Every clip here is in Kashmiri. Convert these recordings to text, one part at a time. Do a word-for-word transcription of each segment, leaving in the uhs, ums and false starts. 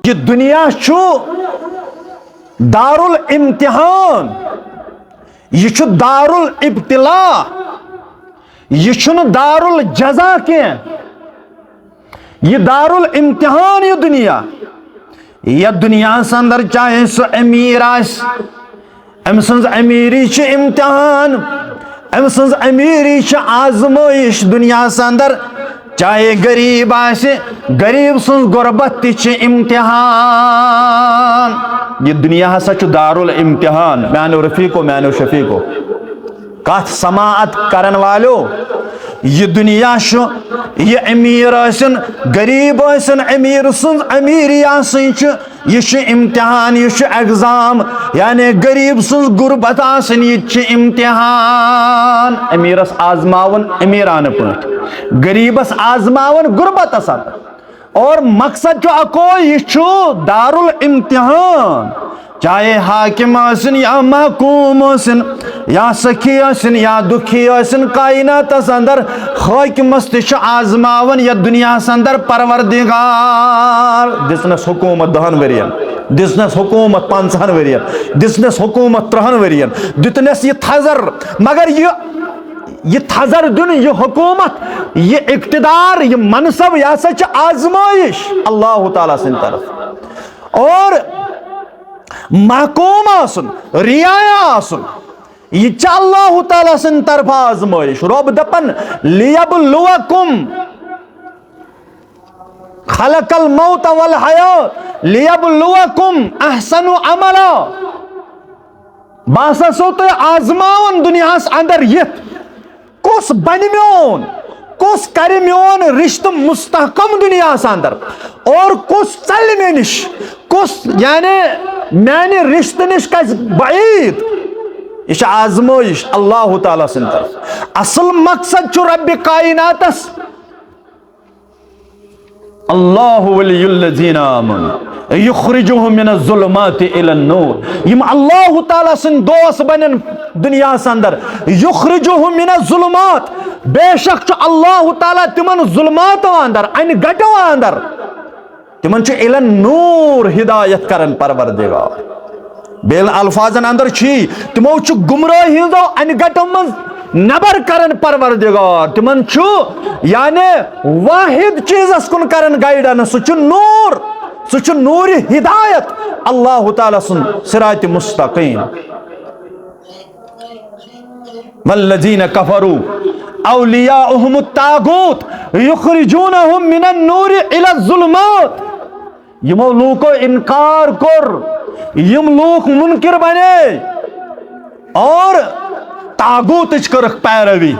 یہِ دُنیا چھُ دارالامتحان، یہِ چھُ دارالابتلاء، یہِ چھُنہٕ دارالجزا کینٛہہ۔ یہِ دارالامتحان، یہِ دُنیا، یَتھ دُنیاہَس اندر چاہے سُہ أمیٖر آسہِ، أمۍ سٕنٛز أمیٖری چھِ امتحان، أمۍ سٕنٛز أمیٖری چھِ آزمٲیِش دُنیاہَس اندر۔ چاہے غریٖب آسہِ، غریٖب سٕنٛز غربت تہِ چھِ امتحان۔ یہِ دُنیا ہسا چھُ دارالامتحان، میانیو رفیقو، میانیو شفیقو۔ کتھ سماعت کرن والیو، یہِ دُنیا چھُ، یہِ أمیٖر ٲسِن، غریٖب ٲسِن، أمیٖر سٕنٛز أمیٖری آسٕنۍ چھِ، یہِ چھُ امتحان، یہِ چھُ ایگزام۔ یعنی غریٖب سٕنٛز غربت آسٕنۍ، یہِ تہِ چھُ امتحان۔ أمیٖرس آزماوُن أمیٖرانہٕ پٲٹھۍ، غریٖبس آزماوُن غربتس اندر۔ اور مقصد چھُ اکوے، یہِ چھُ دارالامتحان۔ چاہے حاکم ٲسِن یا محکوم ٲسِن، یا سخی ٲسِن یا دُکھی ٲسِن، کائناتس اندر حٲکمس تہِ چھُ آزماوان یتھ دُنیاہس اندر پروردگار۔ دِژنس حکومت دہن ؤرین، دِژنس حکومت پنژہن ؤرین، دِژنس حکومت ترہن ؤرین، دِتنس یہِ تھزر۔ مگر یہِ، یہِ تھزر دیُن، یہِ حکومت، یہِ اقتدار، یہِ منصب، یہِ ہسا چھِ آزمٲیش اللہ تعالیٰ سٕنٛدِ طرفہٕ۔ اور محکوم آسُن، رعایا آسُن، یہِ چھِ اللہ تعالیٰ سٕنٛدِ طرفہٕ آزمٲیش۔ رۄب دپان، "لیبلوکم خلق الموت والحیات لیبلوکم احسن عملا"۔ بہٕ ہسا چھُسو تۄہہِ آزماوان دُنیاہس اندر یِتھ، کُس بنہِ میون، کُس کرِ میون رشتہٕ مستحکم دُنیاہس اندر، اور کُس ژلہِ مےٚ نِش، کُس یعنی میانہِ رشتہٕ نِش گژھِ بعید۔ یہِ چھِ آزمٲیش اللہ تعالیٰ سٕنٛدِ طرفہٕ۔ اصل مقصد چھُ رب کائناتس، اللہ ولی الذین آمنوا یخرجہم من الظلمات الی النور۔ یِم اللہ تعالیٰ سٕنٛدۍ دوست بنن دُنیاہس اندر، یخرجہم من الظلمات، بے شک چھُ اللہ تعالیٰ تِمن ظلماتو اندر، انہِ گٹو اندر، تِمن چھُ الی النور ہدایت کران پروردگار۔ بیٚیہِ الفاظن اندر چھی، تِمو چھُ گمراہی ہٕنٛزو انہِ گٹو منٛز نبر کران پروردگار۔ تِمن چھُ یعنی واحد چیزس کُن کران گائیڈنس، سُہ چھُ نور، سُہ چھُ نور ہدایت، اللہ تعالیٰ سُنٛد صراط مستقیم۔ والذین کفروا اولیاؤہم الطاغوت یخرجونہم من النور الی الظلمات۔ یِمو لوٗکو انکار کوٚر، یِم لوٗکھ منکر بنے اور طاغوتٕچ کٔرٕکھ پیروی،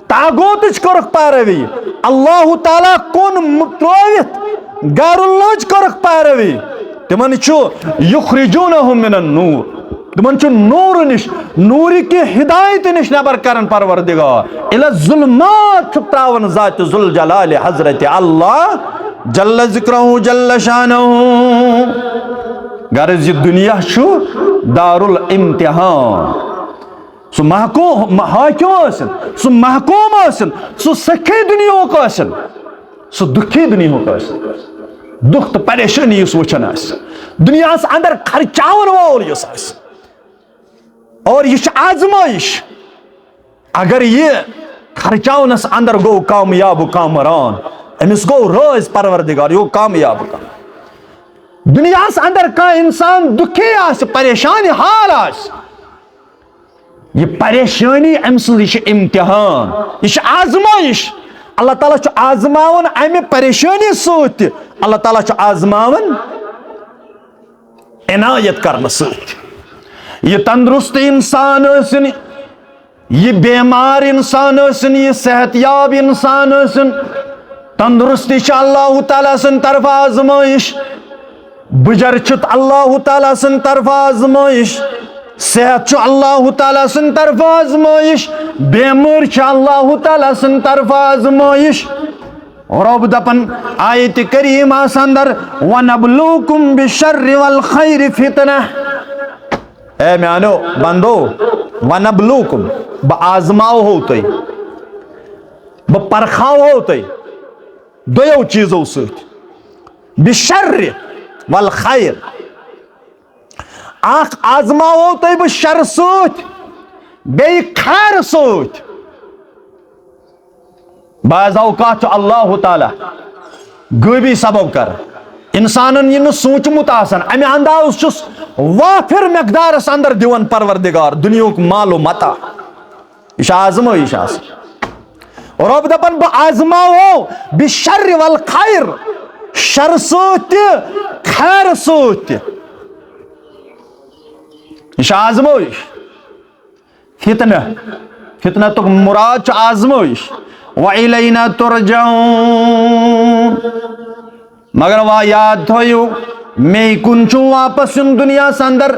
طاغوتٕچ کٔرٕکھ پیروی، اللہ تعالیٰ کُن ترٲوِتھ غیر اللہٕچ کٔرٕکھ پیروی۔ تِمن چھُ یخرجونہم من النور، تِمن چھُ نوٗرٕ نِش، نوٗرِ کہِ ہدایتہِ نِش نٮ۪بر کران پروردگار۔ الی الظلمات چھُکھ تراوان ذات ذوالجلال حضرت اللہ جل ذکرہ جل شانہ۔ غرض، یہِ دُنیا چھُ دارالامتحان۔ سُہ محکوم، حاکم ٲسِن، سُہ محکوم ٲسِن، سُہ سخی دُنیاہُک ٲسِن، سُہ دُکھی دُنیاہُک ٲسِن، دُکھ تہٕ پریشٲنی یُس وٕچھان آسہِ، دُنیاہَس اندر خرچاوَن وول یُس آسہِ، اور یہِ چھِ آزمٲیِش۔ اگر یہِ خرچاونَس اندر گوٚو کامیاب و کامران، أمِس گوٚو رٲضۍ پروردگار، یہِ گوٚو کامیاب و کام۔ دُنیاہَس اندر کانٛہہ اِنسان دُکھی آسہِ، پریشان حال آسہِ، یہِ پریشٲنی أمۍ سٕنٛز، یہِ چھِ امتحان، یہِ چھِ آزمٲیِش۔ اللہ تعالیٰ چھُ آزماوان امہِ پریشٲنی سۭتۍ تہِ، اللہ تعالیٰ چھُ آزماوان عنایت کرنہٕ سۭتۍ۔ یہِ تندرست انسان ٲسِن، یہِ بیمار انسان ٲسِن، یہِ صحت یاب انسان ٲسِن، تندرستی چھِ اللہ تعالیٰ سٕنٛدِ طرفہٕ آزمٲیِش، بُجر چھُ اللہ تعالیٰ سٕنٛدِ طرفہٕ آزمٲیِش، صحت چھُ اللہ تعالیٰ سٕنٛدِ طرفہٕ آزمٲیِش، بیمٲرۍ چھِ اللہ تعالیٰ سٕنٛدِ طرفہٕ آزمٲیِش۔ رۄب دپان آیت کریمس اندر، "ونبلوکم بالشر والخیر فتنہ"۔ اے میانیو بندو، "ونبلوکم"، بہٕ آزماوہو تُہۍ، بہٕ پرکھاوہو تُہۍ دۄیو چیزو سۭتۍ۔ بالشر، والخیر۔ اکھ آزماوو تۄہہِ بہٕ شرٕ سۭتۍ، بیٚیہِ خیرٕ سۭتۍ۔ بعض اوقات چھُ اللہ تعالیٰ غٲبی سبب کر، انسانن یہِ نہٕ سوٗنٛچمُت آسان، امہِ انداز چھُس وافر مقدارس اندر دِوان پروردگار دُنیہُک مال و متاع۔ یہِ چھِ آزمٲیِش آسان۔ رۄب دپان، بہٕ آزماوو بالشر والخیر، شرٕ سۭتۍ تہِ، خیرٕ سۭتۍ تہِ۔ یہِ چھِ آزمٲیِش۔ فتنہ، فتنہ تک مراد چھُ آزمٲیِش۔ وَإِلَيْنَا تُرْجَعُونَ۔ مگر وا یاد تھٲیِو، مے کُن چھُ واپس یُن دُنیاہَس اندر۔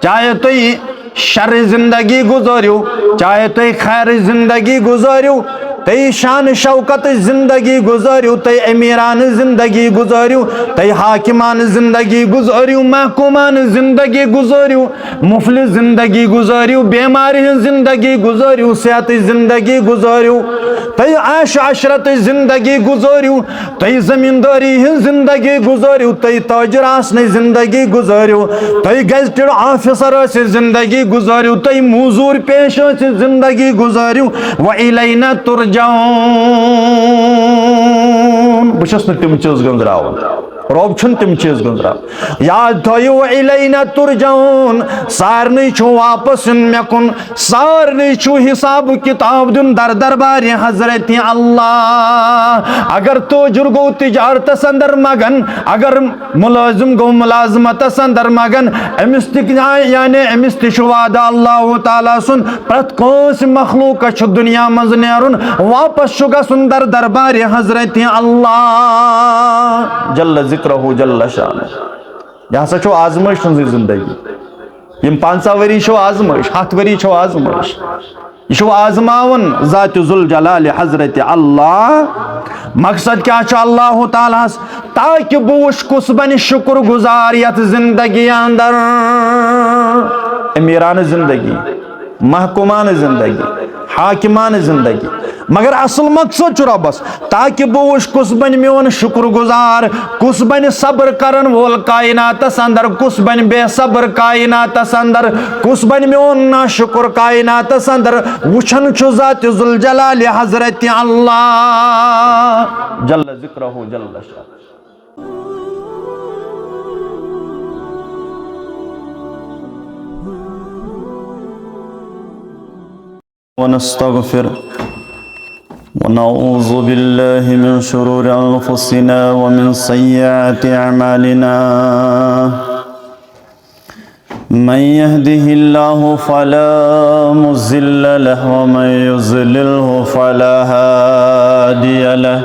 چاہے تُہۍ شرٕچ زندگی گُزٲرِو، چاہے تُہۍ خیرٕچ زندگی گُزٲرِو، تُہۍ شان شوکتٕچ زندگی گُزٲرِو، تُہۍ امیرانہٕ زندگی گُزٲرِو، تُہۍ حاکمانہٕ زندگی گُزٲرِو، محکومانہٕ زندگی گُزٲرِو، مفلس زندگی گُزٲرِو، بیمارِ ہٕنٛز زندگی گُزٲرِو، صحتٕچ زندگی گُزٲرِو، تُہۍ عیش و عشرتٕچ زندگی گُزٲرِو، تُہۍ زمیٖندٲری ہٕنٛز زندگی گُزٲرِو، تُہۍ تاجر آسنٕچ زندگی گُزٲرِو، تُہۍ gazetted officer ٲسِتھ زندگی گُزٲرِو، تُہۍ موٚزوٗر پیش ٲسِتھ زندگی گُزٲرِو، وَإِلَيْنَا تُرْجَعُونَ۔ بہٕ چھُس نہٕ تِم چیٖز گٔنٛزراوان۔ رۄب چھُنہٕ تِم چیٖز گٔنٛزراوان۔ یاد تھٲیِو، وَإِلَيْنَا تُرْجَعُونَ، سارنٕے چھُ واپس یُن مےٚ کُن، سارنٕے چھُ حساب و کتاب دیُن در دربارِ حضرت اللہ۔ اگر تاجر گوٚو تجارتس اندر مگن، اگر ملازم گوٚو ملازمتس اندر مگن، أمِس تہِ، یعنی أمِس تہِ چھُ وعدٕ اللہ تعالیٰ سُنٛد، پرٛٮ۪تھ کٲنٛسہِ مخلوقس چھُ دُنیا منٛز نیرُن، واپس چھُ گژھُن در دربارِ حضرت اللہ جل ذکرہ جل شانہ۔ یہِ ہسا چھُ آزمٲیِش ہٕنٛزٕے زندگی۔ یِم پنٛژاہ ؤری چھو آزمٲیِش، ہتھ ؤری چھو آزمٲیِش۔ یہِ چھُ آزماوان ذات ذوالجلال حضرت اللہ۔ مقصد کیٛاہ چھُ اللہ تعالیٰ ہس؟ تاکہ بہٕ وٕچھ کُس بنہِ شُکر گُزار یتھ زندگی اندر۔ امیرانہٕ زندگی، محکومانہٕ زندگی، حاکمانہٕ زندگی۔ مگر اصل مقصد چھُ رۄبس، تاکہ بہٕ وٕچھ کُس بنہِ میون شُکر گُزار، کُس بنہِ صبر کرن وول کائناتس اندر، کُس بنہِ بے صبر کائناتس اندر، کُس بنہِ میون ناشُکر کائناتس اندر۔ وٕچھان چھُ ذات ذوالجلال حضرت اللہ جل ذکرہ جل شانہ۔ ونستغفره، ونعوذ بالله من شرور أنفسنا ومن سيئات أعمالنا. من يهده الله فلا مضل له، ومن يضلله فلا هادي له.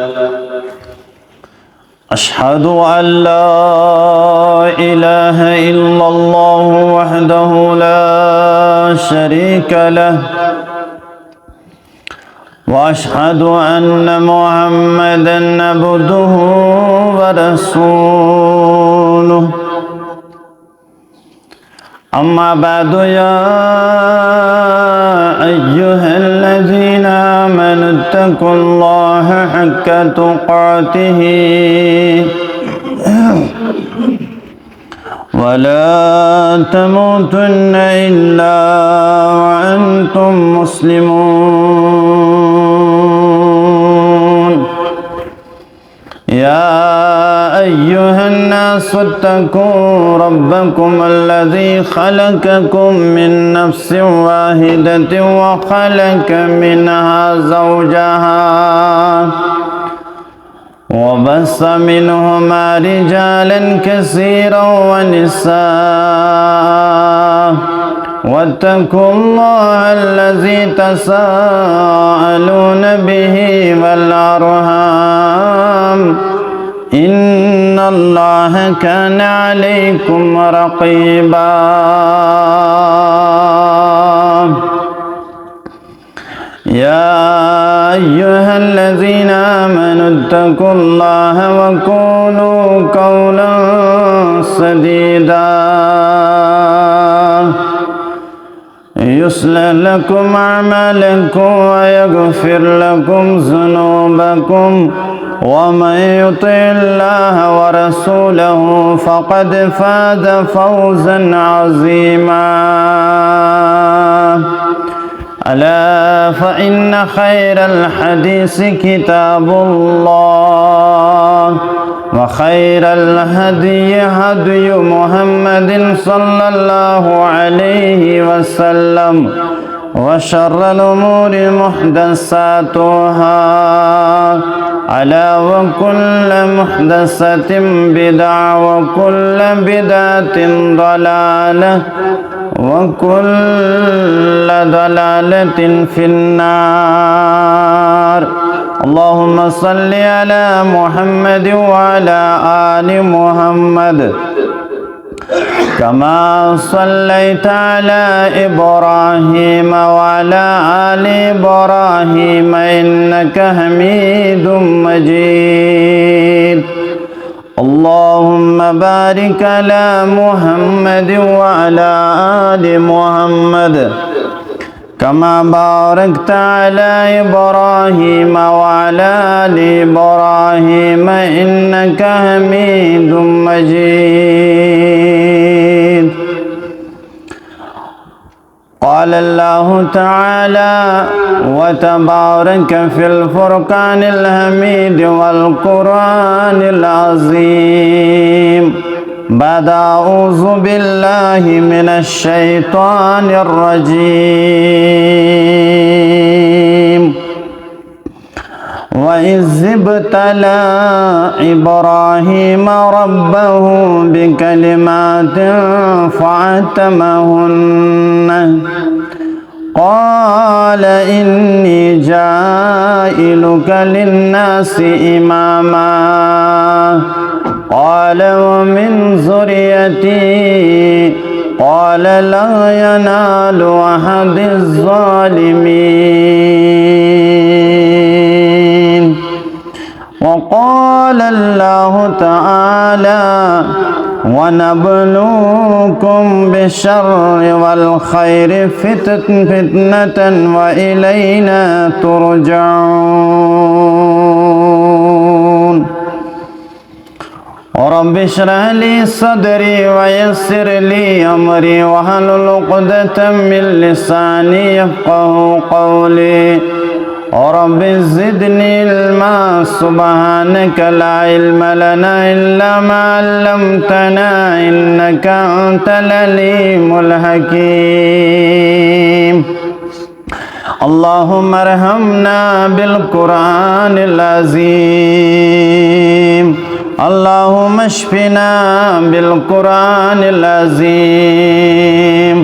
أشهد أن لا إله إلا الله وحده لا شريك له، وأشهد أن محمدا عبده ورسوله. أما بعد، يا أيها الذين آمنوا اتقوا الله حق تقاته ولا تموتن إلا وأنتم مسلمون. يا أيها الناس اتقوا ربكم الذي خلقكم من نفس واحدة وخلق منها زوجها وبث منهما رجالا كثيرا ونساء، واتقوا الله الذي تساءلون به والأرحام، إن الله كان عليكم رقيبا. يا أيها الذين آمنوا اتقوا الله وقولوا قولا سديدا. يصلح لكم أعمالكم ويغفر لكم ذنوبكم، ومن يطع الله ورسوله فقد فاز فوزا عظيما. ألا فإن خير الحديث كتاب الله، وخير الهدي هدي محمد صلى الله عليه وسلم، وشر الأمور محدثاتها، ألا وكل محدثة بدعة، وكل بدعة ضلالة، وكل ضلالة في النار. اللهم صل على محمد وعلى آل محمد، كما صليت على إبراهيم وعلى آل إبراهيم إنك حميد مجيد. اللهم بارك على محمد وعلى آل محمد، كما باركت على إبراهيم وعلى آل إبراهيم إنك حميد مجيد. قال الله تعالى وتبارك في الفرقان الحميد والقرآن العظيم بعد أعوذ بالله من الشيطان الرجيم. وإذ ابتلى إبراهيم ربه بكلمات فأتمهن، قال إني جاعلك للناس إماما، قال ومن ذريتي، قال لا ينال عهد الظالمين. وقال الله تعالى ونبلوكم بالشر والخير فتنة وإلينا ترجعون. رب اشرح لي صدري ويسر لي أمري واحلل عقدة من لساني يفقهوا قولي. رب زدني علما، سبحانك لا علم لنا إلا ما علمتنا إنك أنت العليم الحكيم. اللهم ارحمنا بالقرآن العظيم. اللهم اشفنا بالقرآن العظيم.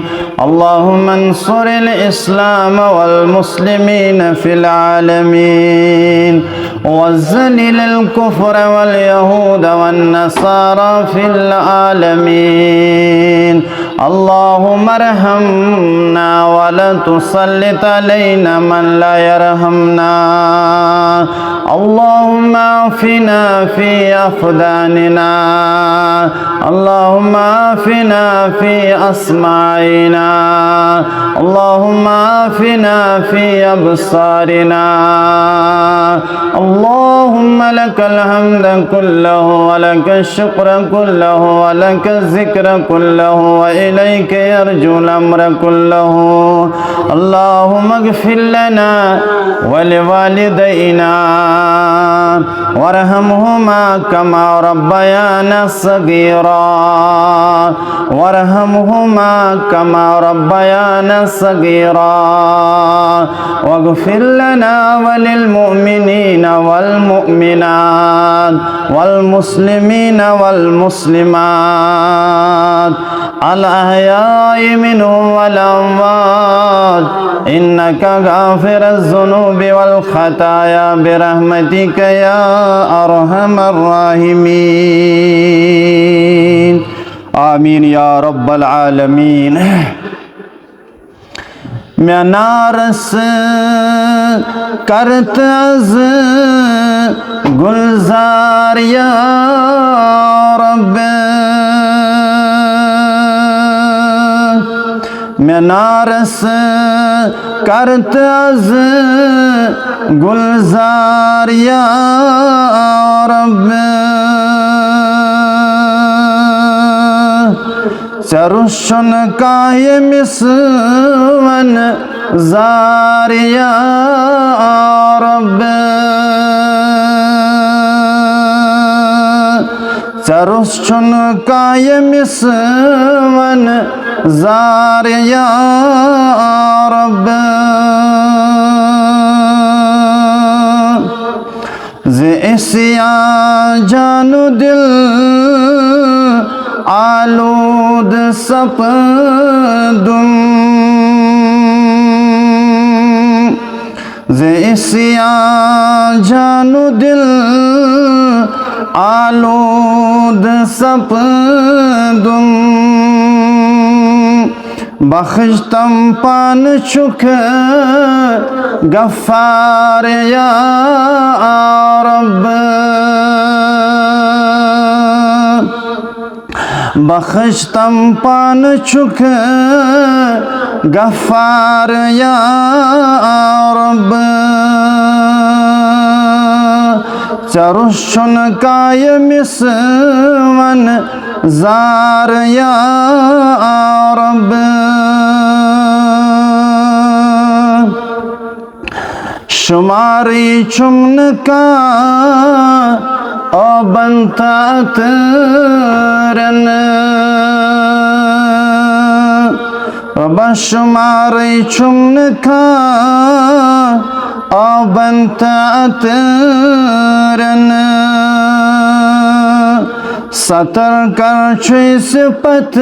اللهم انصر الإسلام والمسلمين في العالمين، وذلل الكفر واليهود والنصارى في العالمين. اللهم ارحمنا ولا تسلط علينا من لا يرحمنا. اللهم عافنا في أفغاننا. اللهم عافنا في أسماعنا. اللهم عافنا في أبصارنا. اللهم لك الحمد كله ولك الشكر كله ولك الذكر كله وإليك يرجع الأمر كله. اللهم اغفر لنا ولوالدينا وارحمهما كما ربيانا صغيرا. وارحمهما كما ربيانا صغيرا. واغفر لنا وللمؤمنين والمؤمنات والمسلمين والمسلمات الأحياء منهم والأموات إنك غافر الذنوب والخطايا برحمتك يا أرحم الراحمين. آمين يا رب العالمين. مےٚ نارس کر تہٕ از گلزار یا رب۔ نارس کرت از گلزار یا رب۔ ژےٚ روٚس چھُنہٕ کانٛہہ ییٚمِس ون زار یا رب۔ ژےٚ روٚس چھُنہٕ کانٛہہ ییٚمِس ون زار یا رب۔ زِ عصیان جان و دل آلود سپدم۔ ز عصیان جان و دل آلود سپدم۔ بخشتم پان چک غفار یا رب۔ بخشتم پان چک غفار یا رب۔ ژےٚ روٚس چھُنہٕ کانٛہہ ییٚمِس ون زار یا رب۔ شمارٕے چھُم نہٕ کانٛہہ عٲبن تہٕ عطرن۔ رۄبا، شمارٕے چھُم نہٕ کانٛہہ عٲبن تہٕ عطرن۔ ستر کر چھُے صفت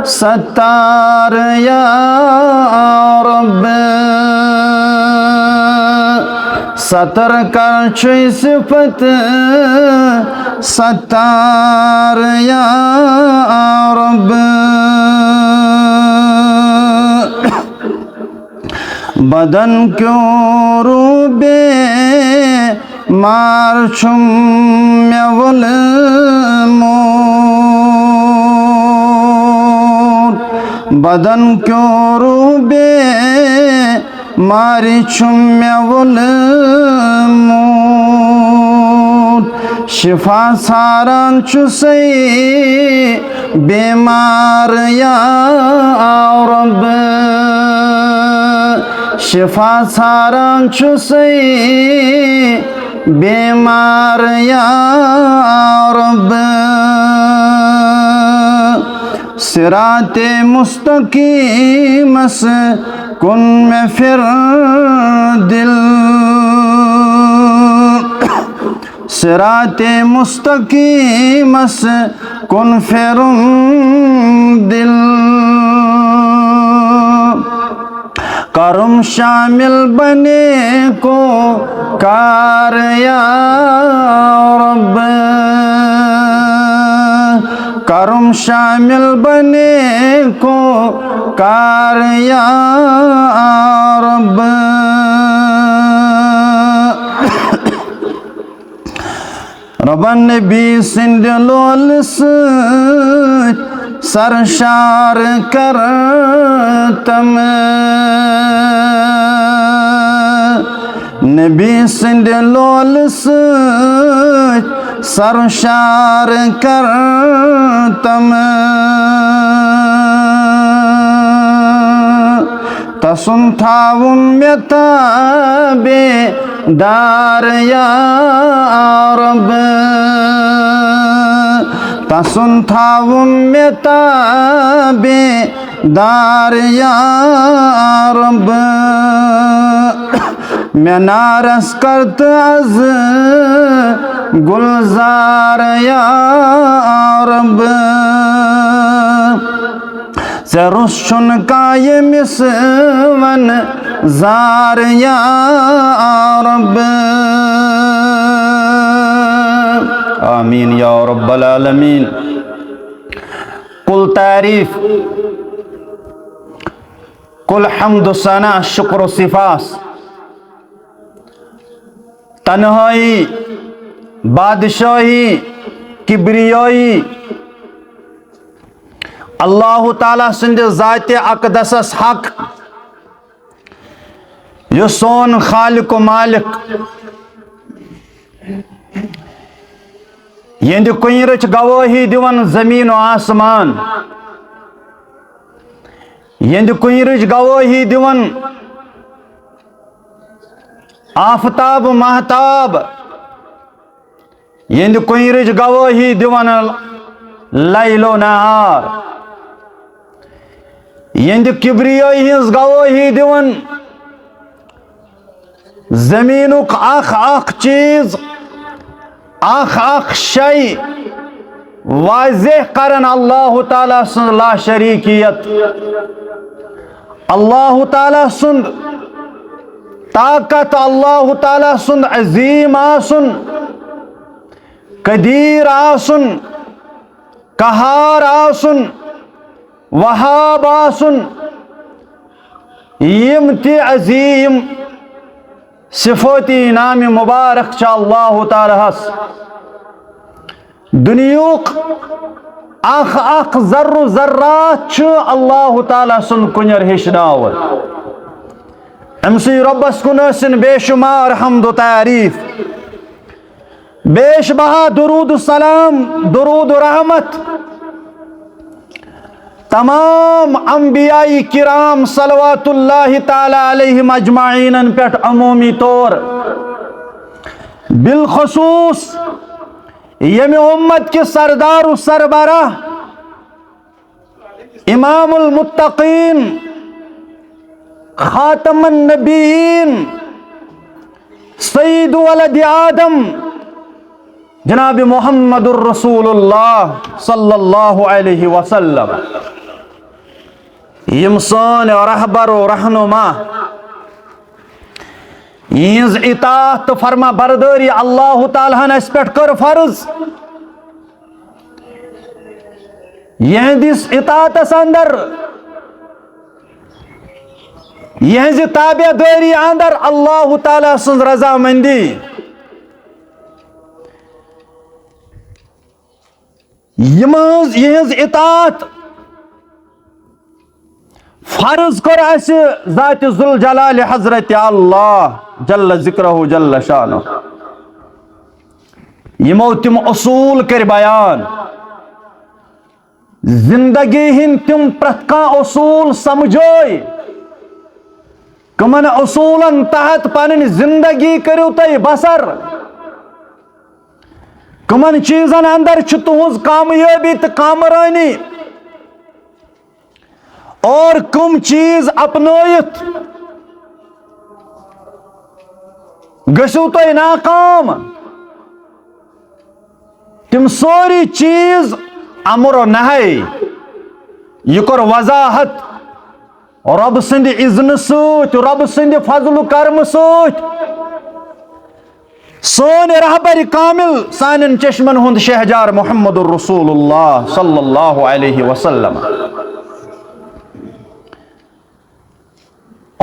ستار یا رب۔ ستر کر چھُے صفت ستار یا رب۔ بدن کیوں رو بیمار چھُم مےٚ ووٚلمُت۔ بدن کیوں رو بیمار چھُم مےٚ ووٚلمُت۔ شفا ژھاران چھُسے بیمار یا رب۔ شفا ژھاران چھُسے بیمار یا رب۔ صراط مستقیمس کُن مےٚ پھر دل۔ صراط مستقیمس کُن پھرُم دل۔ کرم شامل بنے کو کار یا رب۔ کرم شامل بنے کو کار یا رب۔ رۄبن نبی سٕنٛدِ لولہٕ سۭتۍ سرشار کرتم۔ نبی سٕنٛدِ لولہٕ سۭتۍ سرشار کرتم۔ تسُنٛد تھاوُم مےٚ تابع دار یا رب۔ تسُنٛد تھاوُم مےٚ تابع دار یا رب۔ مےٚ نارس کر تہٕ از گلزار یا رب۔ ژےٚ روٚس چھُنہٕ کانٛہہ ییٚمِس ون زار یا رب۔ آمین یا رب العالمین۔ کل تعریف، کل حمد و ثنا، شکر و سپاس، تنہائی، بادشاہی، کبریائی، اللہ تعالیٰ سٕنٛدِ ذاتِ اقدسس حق، یُس سون خالق و مالک، یِہنٛدِ کُنہِ رٕژ گوٲہی دِوان زمین و آسمان، یِہنٛدِ کُنہِ رٕژ گوٲہی دِوان آفتاب و مہتاب، یِہنٛدِ کُنہِ رٕژ گوٲہی دِوان لیل و نہار، یِہنٛدِ کبریٲیی ہٕنٛز گوٲہی دِوان زمینُک اکھ اکھ چیز، اکھ اکھ شے واضح کران اللہ تعالیٰ سٕنٛز لا شریکیت، اللہ تعالیٰ سُنٛد طاقت، اللہ تعالیٰ سُنٛد عظیم آسُن، قدیر آسُن، قہار آسُن، وہاب آسُن۔ یِم تہِ عظیم صفٲتی نامِ مبارک چھِ اللہ تعالیٰ ہس۔ دُنیہُک اکھ اکھ ذرٕ ذرات چھُ اللہ تعالیٰ سُنٛد کُنٮ۪ر ہیٚچھناوان۔ أمۍ سٕے رۄبس کُن ٲسِن بے شمار حمد و تعریف، بیش بہا درود و سلام، درود و رحمت تمام انبیاء کرام صلوات اللہ تعالیٰ علیہم اجمعین پٮ۪ٹھ عمومی طور، بالخصوص ییٚمہِ اُمت کہِ سردار و سربراہ، امام المتقین، خاتم النبیین، سید ولد آدم، جناب محمد الرسول اللہ صلی اللہ علیہ وسلم، یِم سٲنۍ رہبر و رہنما، یِہنٛز اطاعت تہٕ فرما بردٲری اللہ تعالیٰ ہن اسہِ پٮ۪ٹھ کٔر فرض۔ یِہنٛدِس اطاعتس اندر، یِہنٛزِ تابع دٲری اندر اللہ تعالیٰ سٕنٛز رضامندی۔ یِم ہٕنٛز، یِہٕنٛز اطاعت فرض کٔر اسہِ ذاتِ ذوالجلال حضرت اللہ جل ذکرہ جل شانہ۔ یِمو تِم اصوٗل کٔرۍ بیان، زندگی ہٕنٛدۍ تِم پرٛٮ۪تھ کانٛہہ اصوٗل سمجھٲے، کٕمن اصوٗلن تحت پنٕنۍ زندگی کٔرِو تُہۍ بسر، کٕمن چیٖزن اندر چھِ تُہٕنٛز کامیٲبی تہٕ کامرٲنی، اور کٕم چیٖز اپنٲیِتھ گٔژھِو تُہۍ ناکام۔ تِم سٲری چیٖز امر و نہی، یہِ کوٚر وضاحت رۄب سٕنٛدِ اذنہٕ سۭتۍ، رۄب سٕنٛدِ فضل و کرمہٕ سۭتۍ۔ سٲنۍ رہبر کامل، سانٮ۪ن چشمن ہُنٛد شہجار محمد الرسول اللہ صلی اللہ علیہ وسلم۔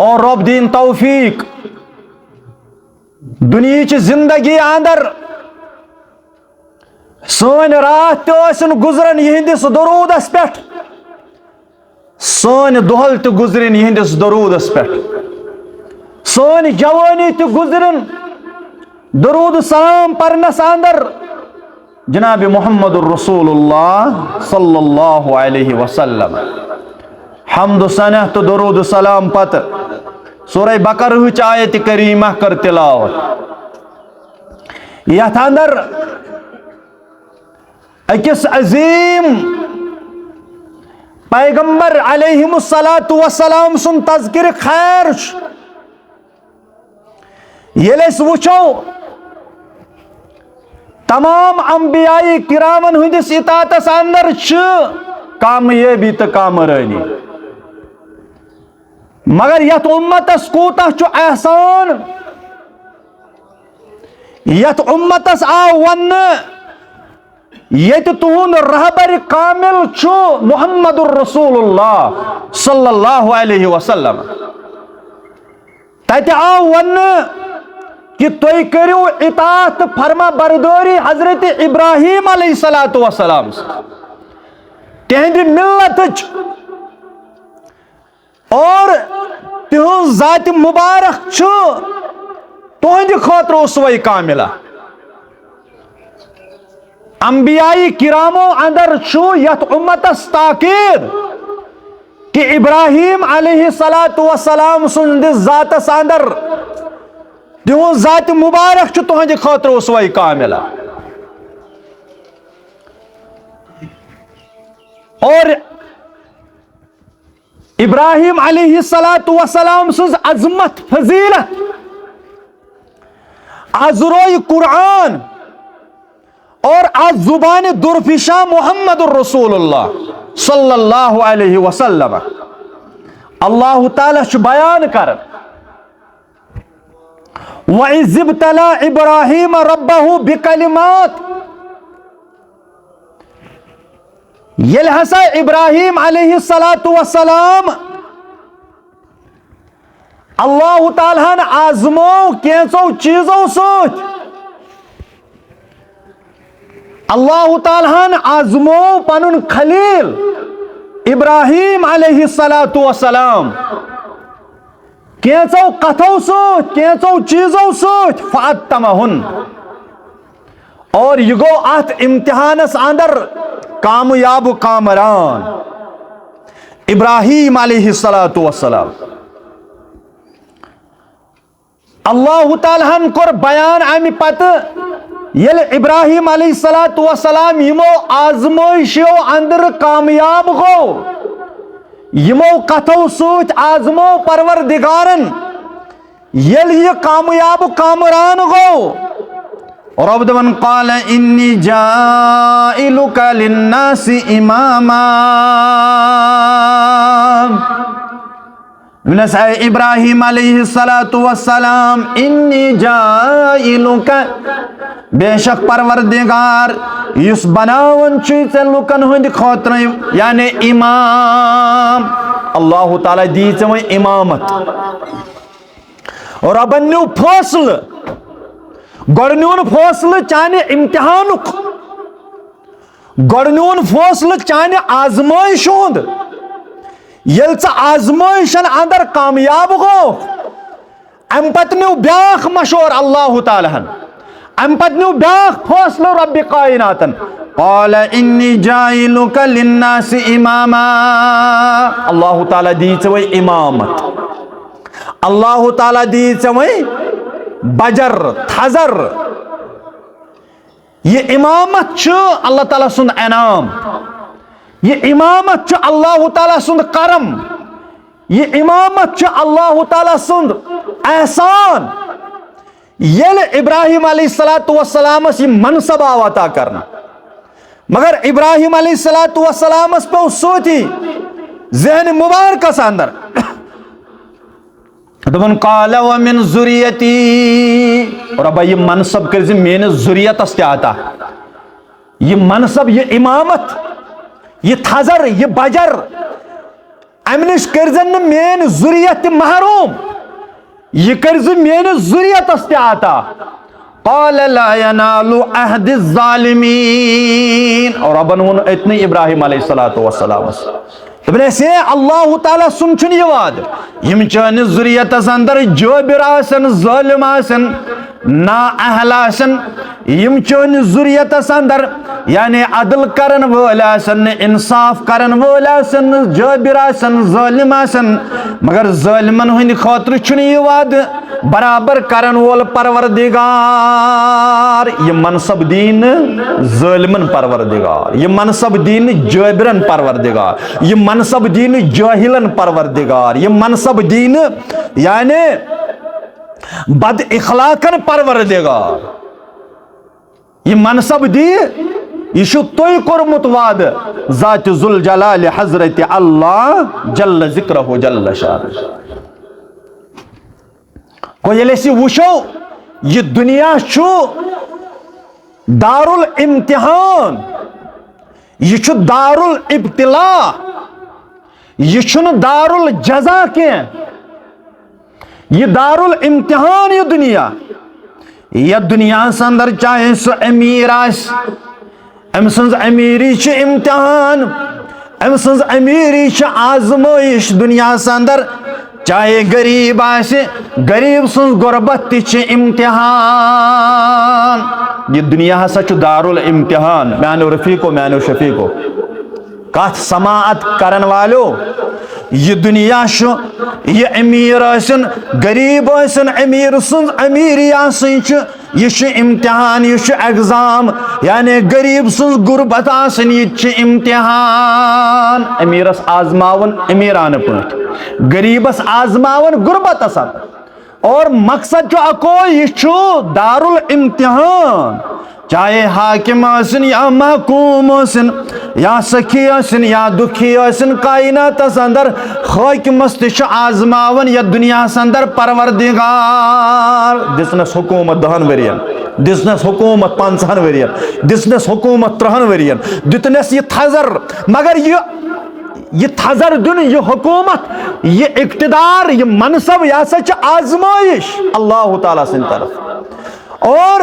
اور رۄب دِیِن توفیق دُنیہٕچ زندگی اندر سٲنۍ راتھ تہِ ٲسِن گُزران یِہنٛدِس دروٗدس پٮ۪ٹھ، سٲنۍ دۄہل تہِ گُزرِن یِہنٛدِس دروٗدس پٮ۪ٹھ، سٲنۍ جوٲنی تہِ گُزرِن دروٗد سلام پرنس اندر۔ جناب محمد الرسول اللہ صلی اللہ علیہ وسلم، حمد و ثنا تہٕ دروٗد سلام پتہٕ سورہ بقرہٕچ آیت کریمہ کٔر تلاوت، یتھ اندر أکِس عظیم پیغمبر علیہ الصلوۃ والسلام سُنٛد تذکرٕ خیر چھُ۔ ییٚلہِ أسۍ وٕچھو، تمام انبیاء کرامن ہٕنٛدِس اطاعتس اندر چھِ کامیٲبی تہٕ کامرٲنی، مگر یتھ امتس کوٗتاہ چھُ احسان، یتھ امتس آو وننہٕ، ییٚتہِ تُہُنٛد رہبر کامل چھُ محمد الرسول اللہ صلی اللہ علیہ وسلم۔ تتہِ آو وننہٕ کہِ تُہۍ کٔرِو اطاعت تہٕ فرما بردٲری حضرت ابراہیم علیہ الصلوۃ والسلام سٕنٛز۔ تِہنٛدِ ملتٕچ اور تِہنٛز ذات مبارک چھُ تُہنٛدِ خٲطرٕ اسوہ کاملہ۔ انبیاء کرامو اندر چھُ یتھ امتس تاکید کہ ابراہیم علیہ الصلوۃ والسلام سٕنٛدِس ذاتس اندر تِہنٛز ذات مبارک چھُ تُہنٛدِ خٲطرٕ اسوہ کاملہ۔ اور ابراہیم علیہ الصلوۃ والسلام سٕنٛز عظمت، فضیلت، از روی قرآن اور از زبان درفشاں محمد رسول اللہ صلی اللہ علیہ وسلم۔ اللہ تعالیٰ چھُ بیان کران، وَإِذِ ابْتَلَىٰ إِبْرَاهِيمَ رَبُّهُ بِكَلِمَاتٍ۔ ییٚلہِ ہسا ابراہیم علیہ الصلوۃ والسلام اللہ تعالیٰ ہن آزمو کینٛژو چیٖزو سۭتۍ، اللہ تعالیٰ ہن آزمو پنُن خلیل ابراہیم علیہ الصلوۃ والسلام کینٛژو کتھو سۭتۍ، کینٛژو چیٖزو سۭتۍ، فَأَتَّمَهُنَّ۔ اور یہِ گوٚو اتھ امتحانس اندر کامیاب و کامران۔ ابراہیم علیہ الصلوۃ والسلام، اللہ تعالیٰ ہن کوٚر بیان امہِ پتہٕ، ییٚلہِ ابراہیم علیہ الصلوۃ والسلام یِمو آزمٲیشو اندر کامیاب گوٚو، یِمو کتھو سۭتۍ آزمو پروردگارن، ییٚلہِ یہِ کامیاب کامران گوٚو، رب دپان، قال انی جاعلک للناس اماما۔ دوٚپنس، اے ابراہیم علیہ الصلوۃ والسلام، انی جاعلک، بے شک پروردگار یُس بناوان چھُے ژےٚ لُکن ہٕنٛدِ خٲطرٕ، یعنی امام، اللہ تعالیٰ دی ژےٚ وۄنۍ امامت۔ رۄبن نیوٗ فٲصلہٕ، گۄڈٕ نیوٗن فٲصلہٕ چانہِ امتحانُک، گۄڈٕ نیوٗن فٲصلہٕ چانہِ آزمٲیشہِ ہُنٛد۔ ییٚلہِ ژٕ آزمٲیشن اندر کامیاب گوٚوکھ، امہِ پتہٕ نیوٗ بیٛاکھ مشورٕ اللہ تعالیٰ ہن۔ امہِ پتہٕ نیوٗ بیٛاکھ فٲصلہٕ رۄبِ کائناتن۔ قال انی جاعلک للناس اماما۔ اللہ تعالیٰ دی ژےٚ وۄنۍ امامت۔ اللہ تعالیٰ دی ژےٚ وۄنۍ بجر، تھزر۔ یہِ امامت چھُ اللہ تعالیٰ سُنٛد انعام۔ یہِ امامت چھُ اللہ تعالیٰ سُنٛد کرم۔ یہِ امامت چھُ اللہ تعالیٰ سُنٛد احسان۔ ییٚلہِ ابراہیم علیہ الصلوۃ والسلامس یہِ منصب آو عطا کرنہٕ، مگر ابراہیم علیہ الصلوۃ والسلامس پیوٚو سۭتی ذہن مبارکس اندر دوٚپُن، قال ومن ذریتی، رۄبا، یہِ منصب کٔرۍ زِ میٲنِس ذُریتس تہِ عطا۔ یہِ منصب، یہِ امامت، یہِ تھزر، یہِ بجر، امہِ نِش کٔرۍ زن نہٕ میٲنۍ ذُریت تہِ محروم، یہِ کٔرۍ زِ میٲنِس ذُریتس تہِ عطا۔ قال لا ينال عهد الظالمين۔ رۄبن ووٚن أتنٕے ابراہیم علیہ الصلوۃ والسلامس، دوٚپنس، ہے، اللہ تعالیٰ سُنٛد چھُنہٕ یہِ وعدٕ۔ یِم چٲنِس ذُریتس اندر جٲبر آسن، ظٲلم آسن، نااہل آسن، یِم چٲنِس ذُریتس اندر، یعنی، عدل کرن وٲلۍ آسن نہٕ، انصاف کرن وٲلۍ آسن نہٕ، جٲبر آسن، ظٲلم آسن، مگر ظٲلمن ہٕنٛدِ خٲطرٕ چھُنہٕ یہِ وعدٕ۔ برابر کرن وول پروردگار، یہِ منصب دی نہٕ ظٲلمن پروردگار، یہِ منصب دی نہٕ جٲبرن پروردگار، یہِ منصب دی نہٕ جٲہلن پروردگار، یہِ منصب دی نہٕ، یعنی، بد اخلاقن پروردگار۔ یہِ منصب دی، یہِ چھُ تۄہہِ کوٚرمُت وعدٕ ذات ذوالجلال حضرت اللہ جل ذکرہ جل شانہ۔ گوٚو، ییٚلہِ أسۍ یہِ وٕچھو، یہِ دُنیا چھُ دارالامتحان، یہِ چھُ دارالابتلاء، یہِ چھُنہٕ دارالجزا کینٛہہ، یہِ دارالامتحان، یہِ دُنیا۔ یَتھ دُنیاہَس اندر چاہے سُہ أمیٖر آسہِ، أمۍ سٕنٛز أمیٖری چھِ امتحان، أمۍ سٕنٛز أمیٖری چھِ آزمٲیِش دُنیاہَس اندر، چاہے غریٖب آسہِ، غریٖب سٕنٛز غربت تہِ چھِ امتحان۔ یہِ دُنیا ہسا چھُ دارالامتحان، میانیو رفیقو، میانیو شفیقو، کتھ سماعت کرن والیو، یہِ دُنیا چھُ، یہِ امیر ٲسِن، غریب ٲسِن، امیر سٕنٛز امیری آسٕنۍ چھِ، یہِ چھُ امتحان، یہِ چھُ exam۔ یعنی غریب سٕنٛز غربت آسٕنۍ، یہِ تہِ چھُ امتحان۔ امیرس آزماوُن امیرانہٕ پٲٹھۍ، غریبس آزماوُن غربتس اندر۔ اور مقصد چھُ اکوے، یہِ چھُ دارالامتحان۔ چاہے حاکم ٲسِن یا محکوم ٲسِن، یا سخی ٲسِن یا دُکھی ٲسِن، کائناتس اندر حاکمس تہِ چھُ آزماوان یتھ دُنیاہس اندر پروردگار۔ دِژنس حکومت دہن ؤرین، دِژنس حکومت پنژہن ؤرین، دِژنس حکومت ترہن ؤرین، دیُتنس یہِ تھزر۔ مگر یہِ، یہِ تھزر دیُن، یہِ حکومت، یہِ اقتدار، یہِ منصب، یہِ ہسا چھِ آزمٲیش اللہ تعالیٰ سٕنٛدِ طرف۔ اور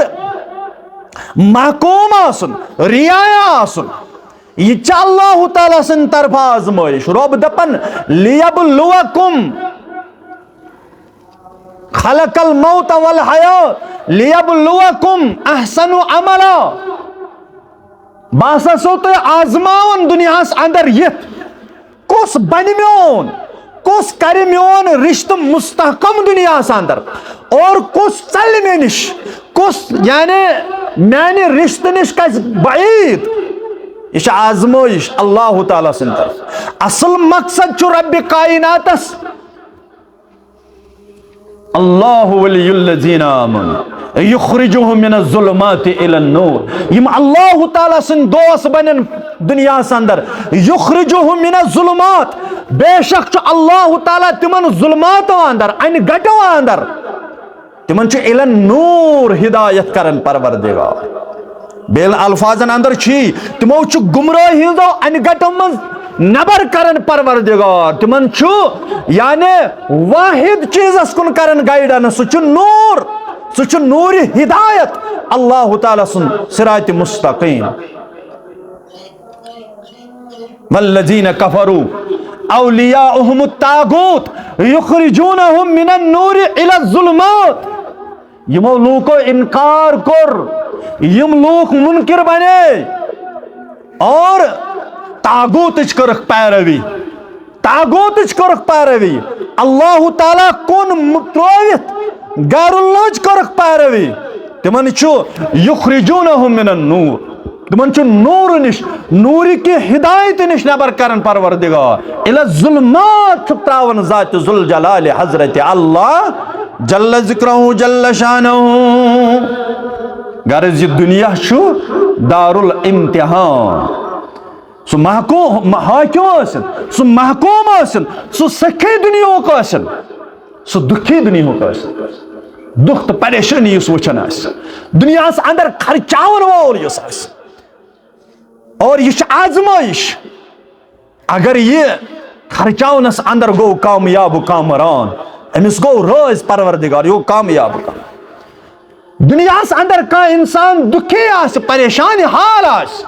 محکوم آسُن، رعایا آسُن، یہِ تہِ چھِ اللہ تعالیٰ سٕنٛدِ طرفہٕ آزمٲیش۔ رۄب دپان، "لیبلوکم خلق الموت والحیات لیبلوکم احسن عملا"۔ بہٕ ہسا چھُسو تۄہہِ آزماوان دُنیاہس اندر یِتھ، کُس بنہِ میون، کُس کرِ میون رشتہٕ مستحکم دُنیاہس اندر، اور کُس ژلہِ مےٚ نِش، کُس، یعنی، میانہِ رشتہٕ نِش کھسہِ بعید۔ یہِ چھِ آزمٲیش اللہ تعالیٰ سٕنٛدِ طرفہٕ۔ اصل مقصد چھُ رب کائناتس، اللہ ولی الذین آمنوا یخرجہم من الظلمات الی النور۔ یِم اللہ تعالیٰ سٕنٛدۍ دوست بنن دُنیاہس اندر، یخرجہم من الظلمات، بے شک چھُ اللہ تعالیٰ تِمن ظلماتو اندر، انہِ گٹو اندر، تِمن چھُ الی النور ہدایت کران پروردگار۔ بیٚیہِ الفاظن اندر چھی، تِمو چھُ گمراہی ہٕنٛزو انہِ گٹو منٛز نبر کران پروردگار۔ تِمن چھُ، یعنی، واحد چیزس کُن کران guidance، سُہ چھُ نور، سُہ چھُ نورِ ہدایت، اللہ تعالیٰ سُنٛد صراط مستقیم۔ والذین کفروا اولیاؤہم الطاغوت یخرجونہم من النور الی الظلمات۔ یِمو لوٗکو اِنکار کوٚر، یِم لوٗکھ مُنکِر بنے اور طاغوتٕچ کٔرٕکھ پیروی، طاغوتٕچ کٔرٕکھ پیروی، اللہ تعالیٰ کُن مُ-، ترٲوِتھ غیر اللہٕچ کٔرٕکھ پیروی، تِمن چھُ یخرجونہم من النور، تِمن چھُ نوٗرٕ نِش، نوٗرِ کہِ ہدایتہِ نِش نٮ۪بر کران پروردگار۔ الی الظلمات چھُکھ تراوان ذاتِ ذوالجلال حضرت اللہ جل ذکرہ جل شانہ۔ غرض، یہِ دُنیا چھُ دارالامتحان۔ سُہ محکوم، حاکم ٲسِن، سُہ محکوم ٲسِن، سُہ سکھے دُنیاہُک ٲسِن، سُہ دُکھی دُنیاہُک ٲسِن، دُکھ تہٕ پریشٲنی یُس وٕچھان آسہِ، دُنیاہَس اندر خرچاوَن وول یُس آسہِ۔ اور یہِ چھِ آزمٲیِش۔ اگر یہِ خرچاونس اندر گوٚو کامیاب و کامران، أمِس گوٚو رٲضۍ پروردگار، یہِ گوٚو کامیاب و کام۔ دُنیاہَس اندر کانٛہہ انسان دُکھی آسہِ، پریشان حال آسہِ،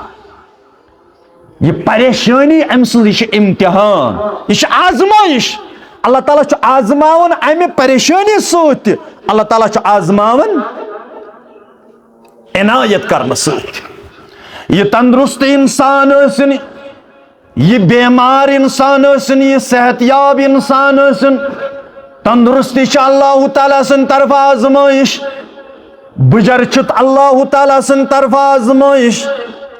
یہِ پریشٲنی أمۍ سٕنٛز، یہِ چھِ امتحان، یہِ چھِ آزمٲیِش۔ اللہ تعالیٰ چھُ آزماوان امہِ پریشٲنی سۭتۍ تہِ، اللہ تعالیٰ چھُ آزماوان عنایت کرنہٕ سۭتۍ۔ یہِ تندرست انسان ٲسِن، یہِ بیمار انسان ٲسِن، یہِ صحت یاب انسان ٲسِن، تندرستی چھِ اللہ تعالیٰ سٕنٛدِ طرفہٕ آزمٲیِش، بُجر چھُ اللہ تعالیٰ سٕنٛدِ طرفہٕ آزمٲیِش،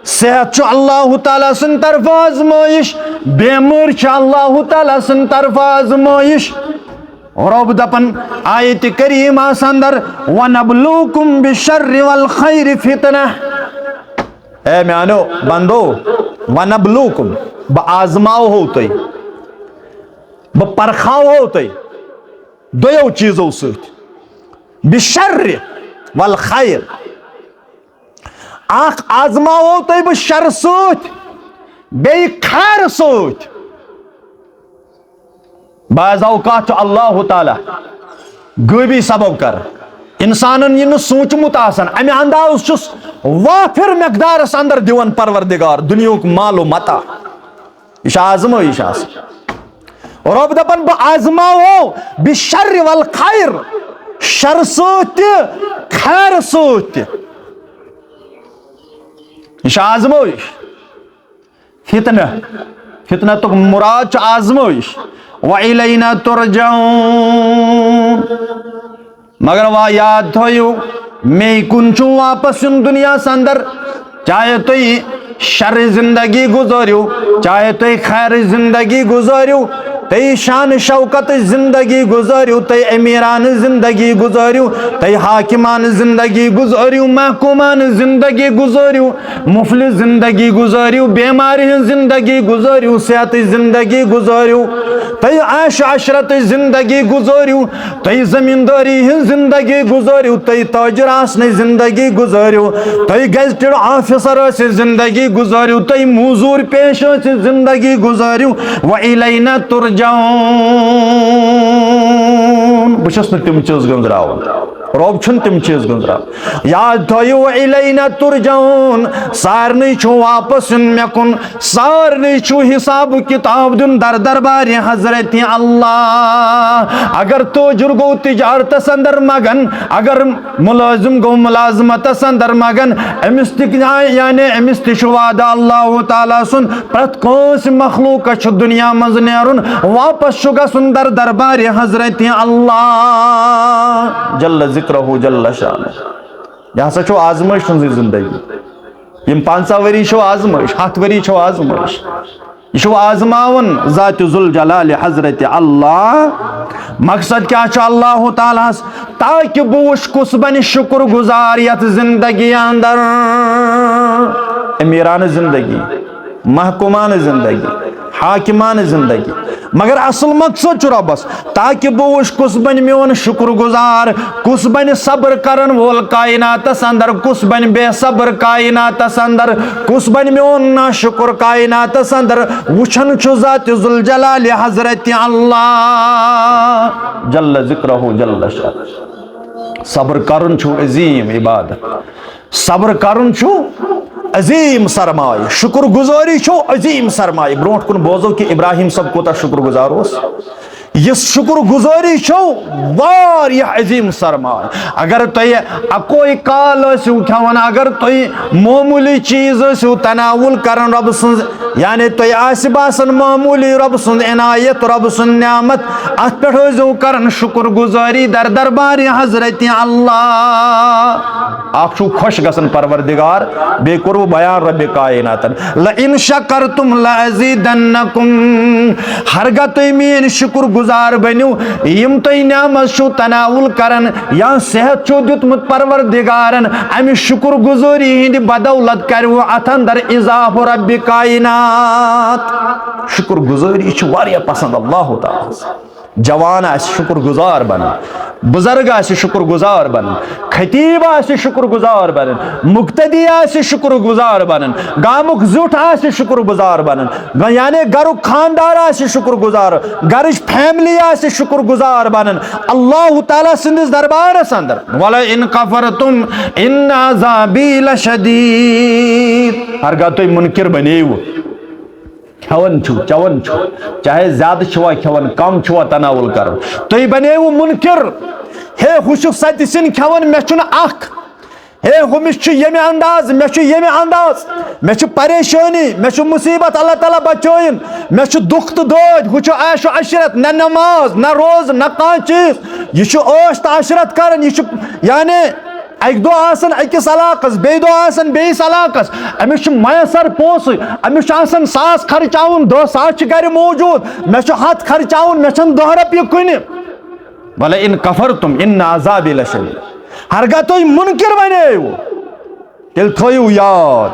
صحت چھُ اللہ تعالیٰ سٕنٛدِ طرفہٕ آزمٲیِش، بیمٲرۍ چھِ اللہ تعالیٰ سٕنٛدِ طرفہٕ آزمٲیِش۔ رۄب دپان آیت کریمس اندر، "ونبلوکم بالشر والخیر فتنہ"۔ اے میانیو بندو، ونبلوکم، بہٕ آزماوہو تُہۍ، بہٕ پرکھاوہو تُہۍ دۄیو چیزو سۭتۍ، بالشر والخیر۔ اکھ آزماوو تُہۍ بہٕ شرٕ سۭتۍ، بیٚیہِ خیرٕ سۭتۍ۔ بعض اوقات چھُ اللہ تعالیٰ غٲبی سبب کر، انسانن یہِ نہٕ سوٗنچمُت آسان، امہِ انداز چھُس وافر مقدارس اندر دِوان پروردگار دُنیاہُک مال و متاع۔ یہِ چھِ آزمٲیِش آسان۔ رۄب دَپان، بہٕ آزماوو بالشر والخیر، شر سۭتۍ تہِ، خیر سۭتۍ تہِ۔ یہِ چھِ آزمٲیِش۔ فتنہ، فتنتُک مُراد چھُ آزمٲیِش۔ وَإِلَيْنَا تُرْجَعُونَ۔ مگر وا یاد تھٲیِو، مے کُن چھُ واپس یُن دُنیاہَس اندر۔ چاہے تُہۍ شر زندگی گُزٲرِو، چاہے تُہۍ خیر زندگی گُزٲرِو، تُہۍ شان شوکت زندگی گُزٲرِو، تُہۍ امیران زندگی گُزٲرِو، تُہۍ حاکمان زندگی گُزٲرِو، محکومان زندگی گُزٲرِو، مفلس زندگی گُزٲرِو، بیمارِ ہٕنٛز زندگی گُزٲرِو، صحتٕچ زندگی گُزٲرِو، تُہۍ عیش عشرتٕچ زندگی گُزٲرِو، تُہۍ زمیٖندٲری ہٕنٛز زندگی گُزٲرِو، تُہۍ تاجر آسنٕچ زندگی گُزٲرِو، تُہۍ گیزٹڈ آفیسر ٲسِتھ زندگی گُزٲرِو، تُہۍ موزوٗر پیش ٲسِتھ زندگی گُزٲرِو، وَإِلَيْنَا تُرْجَعُونَ۔ بہٕ چھُس نہٕ تِم چیٖز گٔنٛزراوان، رۄب چھُنہٕ تِم چیٖز گٔنٛزراوان۔ یاد تھٲیِو، وَإِلَيْنَا تُرْجَعُونَ، سارنٕے چھُ واپس یُن مےٚ کُن، سارنٕے چھُ حساب و کتاب دیُن در دربارِ حضرت اللہ۔ اگر تاجر گوٚو تجارتس اندر مگن، اگر ملٲزم گوٚو ملازمتس اندر مگن، أمِس تہِ، یعنی أمِس تہِ چھُ وعدٕ اللہ تعالیٰ سُنٛد، پرٛٮ۪تھ کٲنٛسہِ مخلوقس چھُ دُنیا منٛز نیرُن، واپس چھُ گژھُن در دربارِ حضرت اللہ جل ذکرہ جل شانہ۔ یہِ ہسا چھُ آزمٲیِش ہٕنٛزٕے زندگی۔ یِم پنٛژاہ ؤری چھو آزمٲیِش، ہتھ ؤری چھو آزمٲیِش۔ یہِ چھُو آزماوان ذات ذوالجلال حضرت اللہ۔ مقصد کیٛاہ چھُ اللہ تعالیٰ ہس؟ تاکہ بہٕ وٕچھ کُس بنہِ شُکر گُزار یتھ زندگی اندر۔ امیرانہٕ زندگی، محکومانہٕ زندگی، حاکمانہٕ زندگی۔ مگر اصل مقصد چھُ رۄبس، تاکہ بہٕ وٕچھ کُس بنہِ میون شُکر گُزار، کُس بنہِ صبر کرن وول کائناتس اندر، کُس بنہِ بے صبر کائناتس اندر، کُس بنہِ میون ناشُکر کائناتس اندر۔ وٕچھان چھُ ذات ذوالجلال حضرت اللہ جل ذکرہ جل شانہ۔ صبر کرُن چھُ عظیم عبادت۔ صبر کرُن چھُ عظیم سرمایہ، شُکر گُزٲری چھُ عظیم سرمایہ۔ برونٛٹھ کُن بوزو کہِ ابراہیم صٲب کوٗتاہ شُکر گُزار اوس۔ یہِ شُکر گُزٲری چھُ واریاہ عظیم سرمایہ۔ اگر تُہۍ اکوے کال ٲسِو کھٮ۪وان، اگر تُہۍ معموٗلی چیٖز ٲسِو تناول کران رۄبہٕ سٕنٛز، یعنی تۄہہِ آسہِ باسان معموٗلی رۄبہٕ سٕنٛز عنایت، رۄبہٕ سٕنٛز نعمت، اتھ پٮ۪ٹھ ٲسۍزیو کران شُکر گُزٲری در دربارِ حضرت اللہ۔ اکھ چھُو خۄش گژھان پروردگار، بیٚیہِ کوٚروٕ بیان رۄبِ کائناتن، "لئن شکرتم لازیدنکم"۔ ہرگاہ تُہۍ میٲنۍ شُکر گُزار بٔنِو، یِم تُہۍ نعمت چھِو تناول کران یا صحت چھُو دیُتمُت پروردگارن، امہِ شُکر گُزٲری ہٕنٛدِ بدولت کرِوٕ اتھ اندر اضافہٕ رۄبِ کائنات۔ شُکر گُزٲری چھِ واریاہ پسند اللہ تعالیٰ ہس۔ جوان آسہِ شُکر گُزار بنُن، بُزرگ آسہِ شُکر گُزار بنُن، خطیب آسہِ شُکر گُزار بنُن، مقتدی آسہِ شُکر گُزار بنُن، گامُک زیُٹھ آسہِ شُکر گُزار بنُن، یعنی گرُک خاندار آسہِ شُکر گُزار، گرٕچ فیملی آسہِ شُکر گُزار بنُن اللہ تعالیٰ سٕنٛدِس دربارس اندر۔ "ولئن کفرتم ان عذابی لشدید"۔ ہرگاہ تُہۍ مُنکِر بنیوٕ، کھٮ۪وان چھِو، چٮ۪وان چھِو، چاہے زیادٕ چھِوا کھٮ۪وان، کم چھِوا تناول کران، تُہۍ بنیوٕ مُنکِر۔ ہے، ہُہ چھُ ستہِ سِنۍ کھٮ۪وان، مےٚ چھُنہٕ اکھ۔ ہے، ہُمِس چھُ ییٚمہِ انداز، مےٚ چھُ ییٚمہِ انداز۔ مےٚ چھِ پریشٲنی، مےٚ چھُ مُصیبت، اللہ تعالیٰ بچٲیِن۔ مےٚ چھُ دُکھ تہٕ دٲدۍ، ہُہ چھُ عیش و عشرت، نہ نماز، نہ روزٕ، نہ کانٛہہ چیٖز۔ یہِ چھُ عٲش تہٕ عشرت کران، یہِ چھُ، یعنی، اکہِ دۄہ آسان أکِس علاقس، بیٚیہِ دۄہ آسان بیٚیِس علاقس۔ أمِس چھُ میسر پونٛسہٕ، أمِس چھُ آسان ساس خرچاوُن، دَہ ساس چھِ گرِ موجود۔ مےٚ چھُ ہتھ خرچاوُن، مےٚ چھَنہٕ دَہ رۄپیہِ کُنہِ۔ "ولئن کفرتم ان عذابی لشدید"۔ ہرگاہ تُہۍ مُنکِر بنیوٕ، تیٚلہِ تھٲیِو یاد،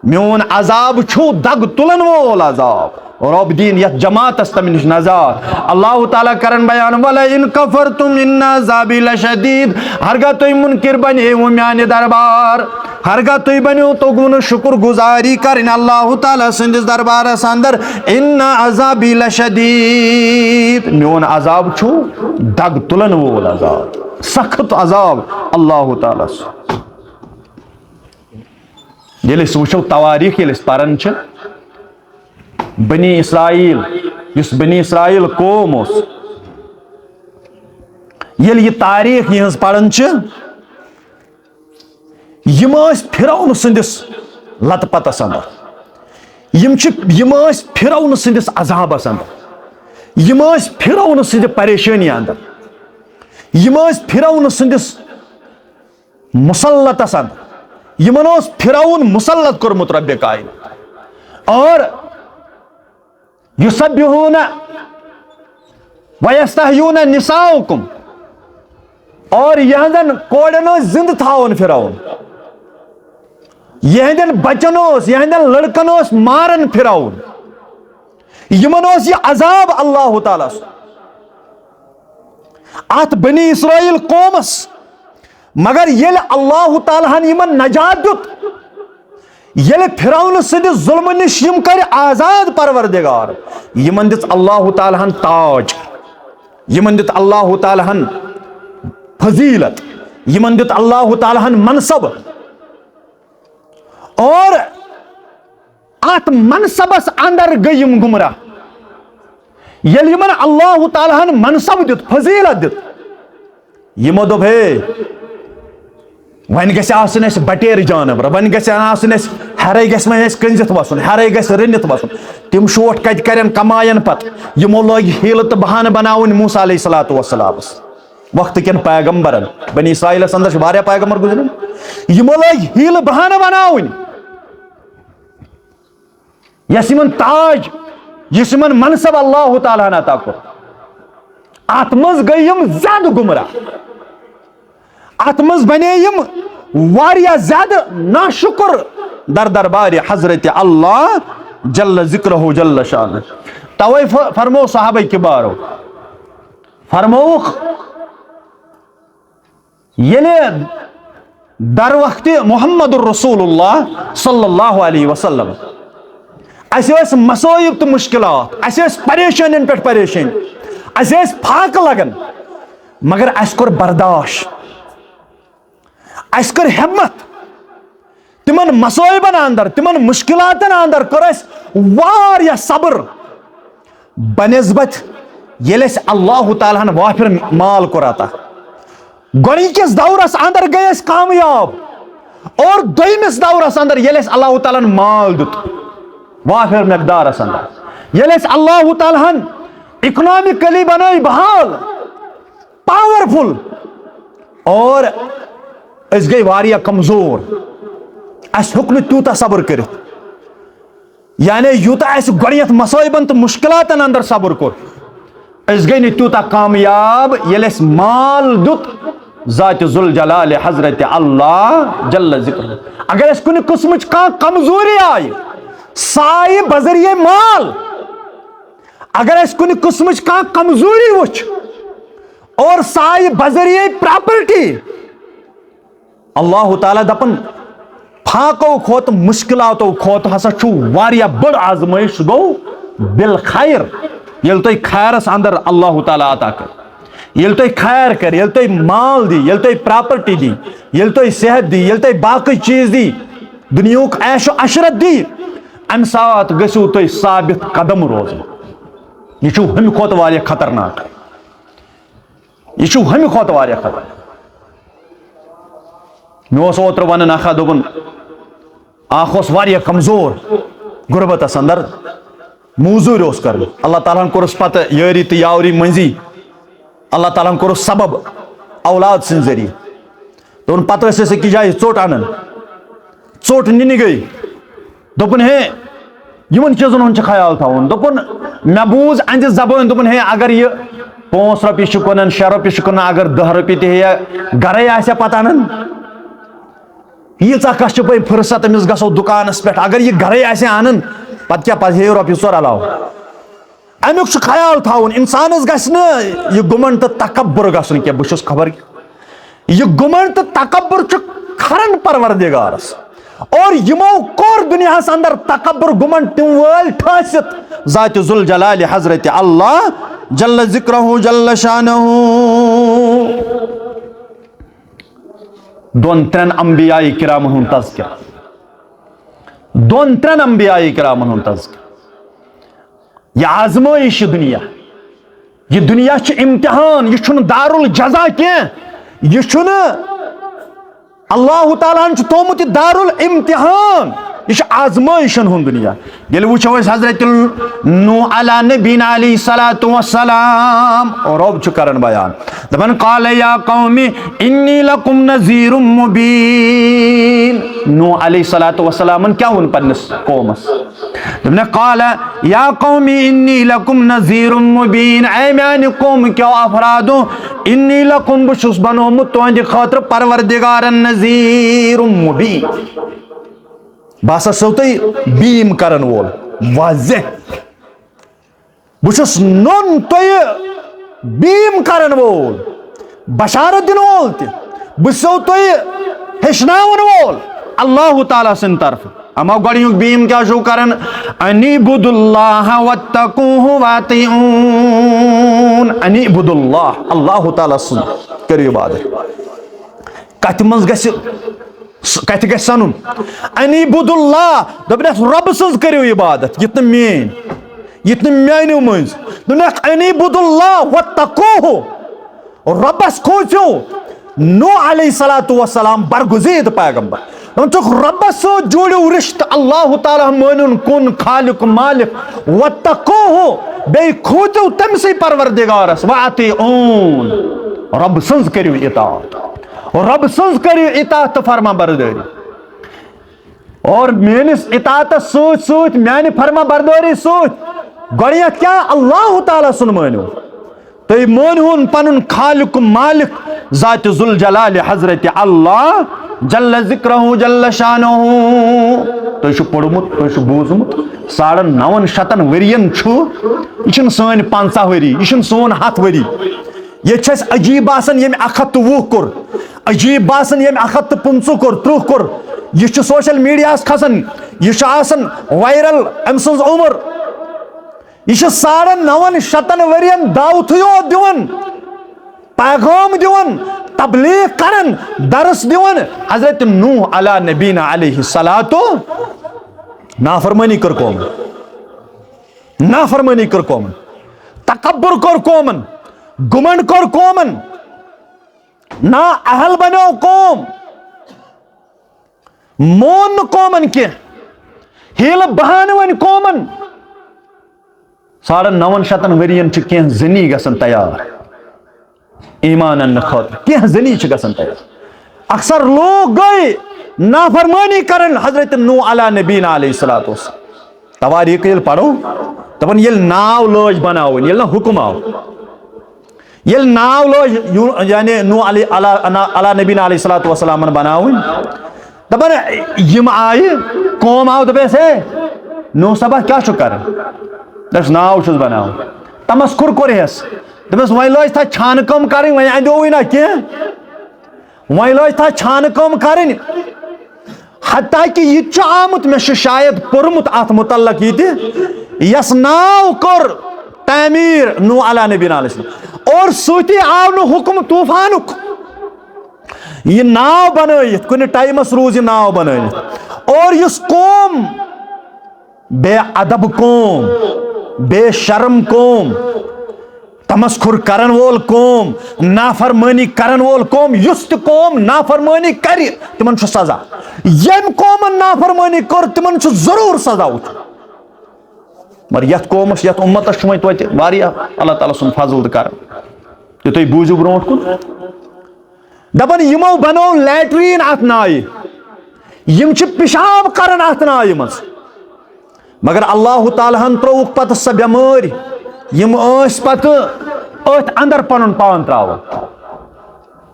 میون عذاب چھُ دگ تُلن وول عذاب۔ رۄب دِیِن یتھ جماعتس تمہِ نِش نجات۔ اللہ تعالیٰ کرن بیان، "ولئن کفرتم ان عذابی لشدید"۔ ہرگاہ تُہۍ مُنکِر بنیوٕ میانہِ دربار، ہرگاہ تُہۍ بنیو توٚگوٕ نہٕ شُکر گُزاری کرٕنۍ اللہ تعالیٰ سٕنٛدِس دربارس اندر، "ان عذابی لشدید"، میون عذاب چھُ دگ تُلن وول عذاب، سخت عذاب اللہ تعالیٰ سُنٛد۔ ییٚلہِ أسۍ وٕچھو تواریٖخ، ییٚلہِ أسۍ پران چھِ، بنی اسرائیل، یُس بنی اسرائیل قوم اوس، ییٚلہِ یہِ تاریخ یِہنٛز پران چھِ، یِم ٲسۍ فرعون سٕنٛدِس لتہٕ پتس اندر، یِم چھِ یِم ٲسۍ فرعون سٕنٛدِس عذابس اندر، یِم ٲسۍ فرعون سٕنٛدِ پریشٲنی اندر، یِم ٲسۍ فرعون سٕنٛدِس مسلطس اندر، یِمن اوس فرعون مسلط کوٚرمُت رب کائنات۔ اور یسبحون ویستحیون نساءکم، اور یہنٛدن کورٮ۪ن اوس زندٕ تھاوان فرعون، یہنٛدٮ۪ن بچن اوس، یہنٛدٮ۪ن لڑکن اوس ماران فرعون۔ یِمن اوس یہِ عذاب اللہ تعالیٰ سُنٛد اتھ بنی اسرائیل قومس۔ مگر ییٚلہِ اللہ تعالیٰ ہن یِمن نجات دیُت، ییٚلہِ فرعون سٕنٛدِ ظلمہٕ نِش یِم کٔرۍ آزاد پروردگار، یِمن دِژ اللہ تعالیٰ ہن تاج، یِمن دیُت اللہ تعالیٰ ہن فضیلت، یِمن دیُت اللہ تعالیٰ ہن منصب۔ اور اتھ منصبس اندر گٔے یِم گمراہ۔ ییٚلہِ یِمن اللہ تعالیٰ ہن منصب دیُت، فضیلت دیُت، یِمو دوٚپ، ہے، وۄنۍ گژھِ آسٕنۍ اَسہِ بٹیر جانور، وۄنۍ گژھِ آسٕنۍ اَسہِ، ہیرے گژھِ وۄنۍ اَسہِ کٔنزِتھ وَسُن، ہیرے گژھِ رٔنِتھ وَسُن۔ تِم شوٹھ کَتہِ کَرن، کماین پتہٕ؟ یِمو لٲگۍ حیلہٕ تہٕ بہانہٕ بناوٕنۍ موسیٰ علیہ الصلوۃ والسلامس، وقتہٕ کٮ۪ن پیغمبرن۔ بنی اسرائیلس اندر چھِ واریاہ پیغمبر گُزرِمٕتۍ۔ یِمو لٲگۍ حیلہٕ بہانہٕ بناوٕنۍ۔ یس یِمن تاج، یُس یِمن منصب اللہ تعالیٰ ہن عطا کوٚر، اتھ منٛز گٔے یِم زیادٕ گمراہ، اتھ منٛز بنے یِم واریاہ زیادٕ ناشُکر در دربارِ حضرت اللہ جل ذکرہ جل شانہ۔ توے ف-، فرمو صحابہ کبارو، فرمووُکھ، ییٚلہِ در وقتِ محمد رسول اللہ صلی اللہ علیہ وسلم اَسہِ ٲسۍ مصائب تہٕ مشکلات، اَسہِ ٲسۍ پریشٲنین پٮ۪ٹھ پریشٲنی، اَسہِ ٲسۍ فاقہٕ لگان، مگر اَسہِ کوٚر برداشت، اَسہِ کٔر ہمت۔ تِمن مصائبن اندر، تِمن مشکلاتن اندر کٔر اَسہِ واریاہ صبر۔ بنسبت ییٚلہِ اَسہِ اللہ تعالیٰ ہن وافر مال کوٚر عطا، گۄڈٕنِکِس دورس اندر گٔے أسۍ کامیاب، اور دوٚیمِس دورس اندر ییٚلہِ اَسہِ اللہ تعالیٰ ہن مال دیُت وافر مقدارس اندر، ییٚلہِ اَسہِ اللہ تعالیٰ ہن اکنامکلی بنٲے بحال، پاورفل، اور أسۍ گٔے واریاہ کمزور، اَسہِ ہیوٚک نہٕ تیوٗتاہ صبر کٔرِتھ۔ یعنی یوٗتاہ اَسہِ گۄڈٕنیتھ مصٲیبن تہٕ مُشکِلاتن اندر صبر کوٚر، أسۍ گٔے نہٕ تیوٗتاہ کامیاب ییٚلہِ اَسہِ مال دیُت ذاتِ ذوالجلالِ حضرت اللہ جل ذکرہ۔ اگر اَسہِ کُنہِ قٕسمٕچ کانٛہہ کمزوٗری آیہِ، سۄ آیہِ بذریعہ مال۔ اگر اَسہِ کُنہِ قٕسمٕچ کانٛہہ کمزوٗری وٕچھ اور سۄ آیہِ بذریعہ پراپرٹی، اللہ تعالیٰ دپان، فاقو کھۄتہٕ، مشکلاتو کھۄتہٕ ہسا چھُ واریاہ بٔڑ آزمٲیش، سُہ گوٚو بالخیر۔ ییٚلہِ تۄہہِ خیرس اندر اللہ تعالیٰ عطا کر، ییٚلہِ تۄہہِ خیر کر، ییٚلہِ تۄہہِ مال دی، ییٚلہِ تۄہہِ پراپرٹی دی، ییٚلہِ تۄہہِ صحت دی، ییٚلہِ تۄہہِ باقٕے چیٖز دی، دُنیاہُک عیش و عشرت دی، امہِ ساتہٕ گٔژھِو تُہۍ ثابت قدم روزُن۔ یہِ چھُ ہُمہِ کھۄتہٕ واریاہ خطرناک۔ یہِ چھُ ہُمہِ کھۄتہٕ واریاہ خطرناک۔ مےٚ اوس اوترٕ ونان اکھ، دوٚپُن، اکھ اوس واریاہ کمزور غربتس اندر، موزوٗرۍ اوس کران۔ اللہ تعالیٰ ہن کوٚرُس پتہٕ یٲری تہٕ یاوری منٛزی، اللہ تعالیٰ ہن کوٚرُس سبب اولاد سٕنٛدِ ذٔریعہٕ۔ دوٚپُن، پتہٕ ٲسۍ أسۍ أکِس جایہِ ژوٚٹ انان، ژوٚٹ نِنہِ گٔے، دوٚپُن، ہے، یِمن چیٖزن ہُنٛد چھُ خیال تھاوُن۔ دوٚپُن، مےٚ بوٗز أہنٛزِ زبٲنۍ، دوٚپُن، ہے، اگر یہِ پانٛژھ رۄپیہِ چھُ کٕنان، شےٚ رۄپیہِ چھُ کٕنان، اگر دَہ رۄپیہِ تہِ ہیٚیہِ، گرے آسہِ ہا پتہٕ انان۔ ییٖژاہ کس چھِ پَے فرصت أمِس، گژھو دُکانس پٮ۪ٹھ، اگر یہِ گرے آسہِ ہا انان، پتہٕ کیٛاہ، پتہٕ ہیٚیہِ رۄپیہِ ژور علاوٕ۔ امیُک چھُ خیال تھاوُن، انسانس گژھِ نہٕ یہِ گُمنڈ تہٕ تکبر گژھُن کینٛہہ۔ بہٕ چھُس خبر کیٛاہ۔ یہِ گُمنڈ تہٕ تکبر چھُ کھران پروردگارس۔ اور یِمو کوٚر دُنیاہس اندر تکبر، گُمنڈ، تِم وٲلۍ ٹھٲسِتھ ذاتِ ذوالجلالِ حضرت اللہ جل ذکرہ جل شانہ۔ دۄن ترٛٮ۪ن انبیاء کرامن ہُنٛد تذکرہ۔ دۄن ترٛٮ۪ن انبیاء کرامن ہُنٛد تذکرہ۔ یہ آزمائش، یہ دنیا، یہ دنیا چھ امتحان، یہ چھُنہٕ دارالجزا کینٛہہ، یہ چھُنہٕ، اللہ تعالیٰ ہن چھُ تھومُت یہِ دارالامتحان، یہِ چھُ آزمٲیشن ہُنٛد دُنیا۔ ییٚلہِ وٕچھو أسۍ حضرت نوح علیٰ نبینا علیہ الصلوۃ والسلام، رۄب چھُ کران بیان، دپان، "قال یا قوم انی لکم نذیر مبین۔" نوح علیہ الصلوۃ والسلامن کیٛاہ ووٚن پننِس قومس؟ دوٚپنکھ، "قال یا قوم انی لکم نذیر مبین"، اے میانہِ قوم کیو افرادو، انی لکم، بہٕ چھُس بنومُت تُہنٛدِ خٲطرٕ پروردگارن نذیر مبین، بہٕ ہسا چھُسو تۄہہِ بیٖم کرن وول، واضح۔ بہٕ چھُس نوٚن تۄہہِ بیٖم کرن وول، بشارت دِنہٕ وول تہِ۔ بہٕ چھُسو تۄہہِ ہیٚچھناوَن وول اللہ تعالیٰ سٕنٛدِ طرفہٕ۔ اما گۄڈٕنیُک بیٖم کیٛاہ چھُو کران؟ "ان اعبدوا اللہ واتقوہ واطیعون۔" ان اعبدوا اللہ، اللہ تعالیٰ سٕنٛز کٔرِو عبادت۔ کتھِ منٛز گژھِ، س-، کتھِ گژھِ سنُن۔ "ان اعبدوا اللہ"، دوٚپنس، رۄبہٕ سٕنٛز کٔرِو عبادت، یہِ تہِ نہٕ میٲنۍ، یہِ تہِ نہٕ میانیو مٔنٛزۍ۔ دوٚپنس، "ان اعبدوا اللہ واتقوہ"، رۄبس کھوژِو۔ نوح علیہ الصلوۃ والسلام برگزید پیغمبر۔ دوٚپُکھ، رۄبس سۭتۍ جوڑِو رشتہٕ، اللہ تعالیٰ مٲنِو کُن خالق مالک، واتقوہ، بیٚیہِ کھوژِو تٔمۍ سٕے پروردگارس، واطیعون، رۄب سٕنٛز کٔرِو اطاعت۔ رۄب سٕنٛز کٔرِو اطاعت تہٕ فرما بردٲری۔ اور میٲنِس اطاعتس سۭتۍ سۭتۍ، میانہِ فرما بردٲری سۭتۍ، گۄڈٕنیتھ کیٛاہ؟ اللہ تعالیٰ سُنٛد مٲنِو۔ تُہۍ مٲنِہُن پنُن خالق مالک، ذات ذوالجلال حضرت اللہ جل ذکرہ جل شانہ۔ تُہۍ چھُو پوٚرمُت، تُہۍ چھُو بوٗزمُت، ساڑن نون شتن ؤرین چھُ، یہِ چھِنہٕ سٲنۍ پنژاہ ؤری، یہِ چھِنہٕ سون ہتھ ؤری۔ ییٚتہِ چھُ اَسہِ عجیٖب باسان ییٚمۍ اکھ ہتھ تہٕ وُہ کوٚر، عجیٖب باسان ییٚمۍ اکھ ہتھ تہٕ پٕنٛژٕہ کوٚر، ترٕٛہ کوٚر۔ یہِ چھُ سوشل میڈیاہس کھسان، یہِ چھُ آسان وائرل أمۍ سٕنٛز عمر۔ یہِ چھُ ساڑن نون شتن ؤرین دعوتھٕے یوت دِوان، پیغام دِوان، تبلیغ کران، درس دِوان۔ حضرت نوح علیٰ نبینا علیہ الصلوۃ، نافرمٲنی کٔر قومن، نافرمٲنی کٔر قومن، تکبر کوٚر قومن، گمنڈ کوٚر قومن، نا اہل بنیو قوم، مون نہٕ قومن کینٛہہ، حیلہٕ بہانہٕ وۄنۍ قومن۔ ساڑن نون شتن ؤرین چھِ کینٛہہ زنی گژھان تیار ایمان اننہٕ خٲطرٕ، کینٛہہ زنی چھِ گژھان تیار۔ اکثر لوٗکھ گٔے نافرمٲنی کران حضرت نوح علیٰ نبینا علیہ الصلوۃ والسلام۔ تواریٖخ ییٚلہِ پرو، دپان ییٚلہِ ناو لٲج بناوٕنۍ، ییٚلہِ نہٕ حُکم آو، ییٚلہِ ناو لٲج یوٗ-، یعنی نوح علیٰ، علیٰ، علیٰ نبینا علیہ الصلوۃ والسلامن بناوٕنۍ، دپان یِم آیہِ، قوم آو، دوٚپنس، "ہے نوح صٲبا، کیٛاہ چھُ کران؟" دوٚپُس، "ناو چھُس بناوان۔" تمسخر کوٚرہس، دوٚپنس، "وۄنۍ لٲج تھا چھانہٕ کٲم کرٕنۍ، وۄنۍ اندیووٕے نہ کینٛہہ، وۄنۍ لٲج تھا چھانہٕ کٲم کرٕنۍ۔" حتیٰ کہ یہِ تہِ چھُ آمُت، مےٚ چھُ شاید پوٚرمُت اتھ متعلق یہِ تہِ، یس ناو کوٚر تعمیٖر نوح علیٰ نبینا علیہ السلام، اور سۭتی آو نہٕ حُکم طوفانُک۔ یہِ ناو بنٲیِتھ، کُنہِ ٹایمس روٗز یہِ ناو بنٲیِتھ، اور یُس قوم بے ادب قوم، بے شرم قوم، تمسخر کرن وول قوم، نافرمٲنی کرن وول قوم، یُس تہِ قوم نافرمٲنی کرِ، تِمن چھُ سزا۔ ییٚمۍ قومن نافرمٲنی کٔر، تِمن چھُ ضروٗر سزا وُچھُن۔ مگر یتھ قومس، یتھ امتس چھُ وۄنۍ توتہِ واریاہ اللہ تعالیٰ سُنٛد فضل تہٕ کرم، یہِ تُہۍ بوٗزِو برونٛٹھ کُن۔ دپان یِمو بنوو لیٹرین اتھ نایہِ، یِم چھِ پشاب کران اتھ نایہِ منٛز۔ مگر اللہ تعالیٰ ہن ترٛووُکھ پتہٕ سۄ بٮ۪مٲرۍ، یِم ٲسۍ پتہٕ أتھۍ اندر پنُن پان ترٛاوان۔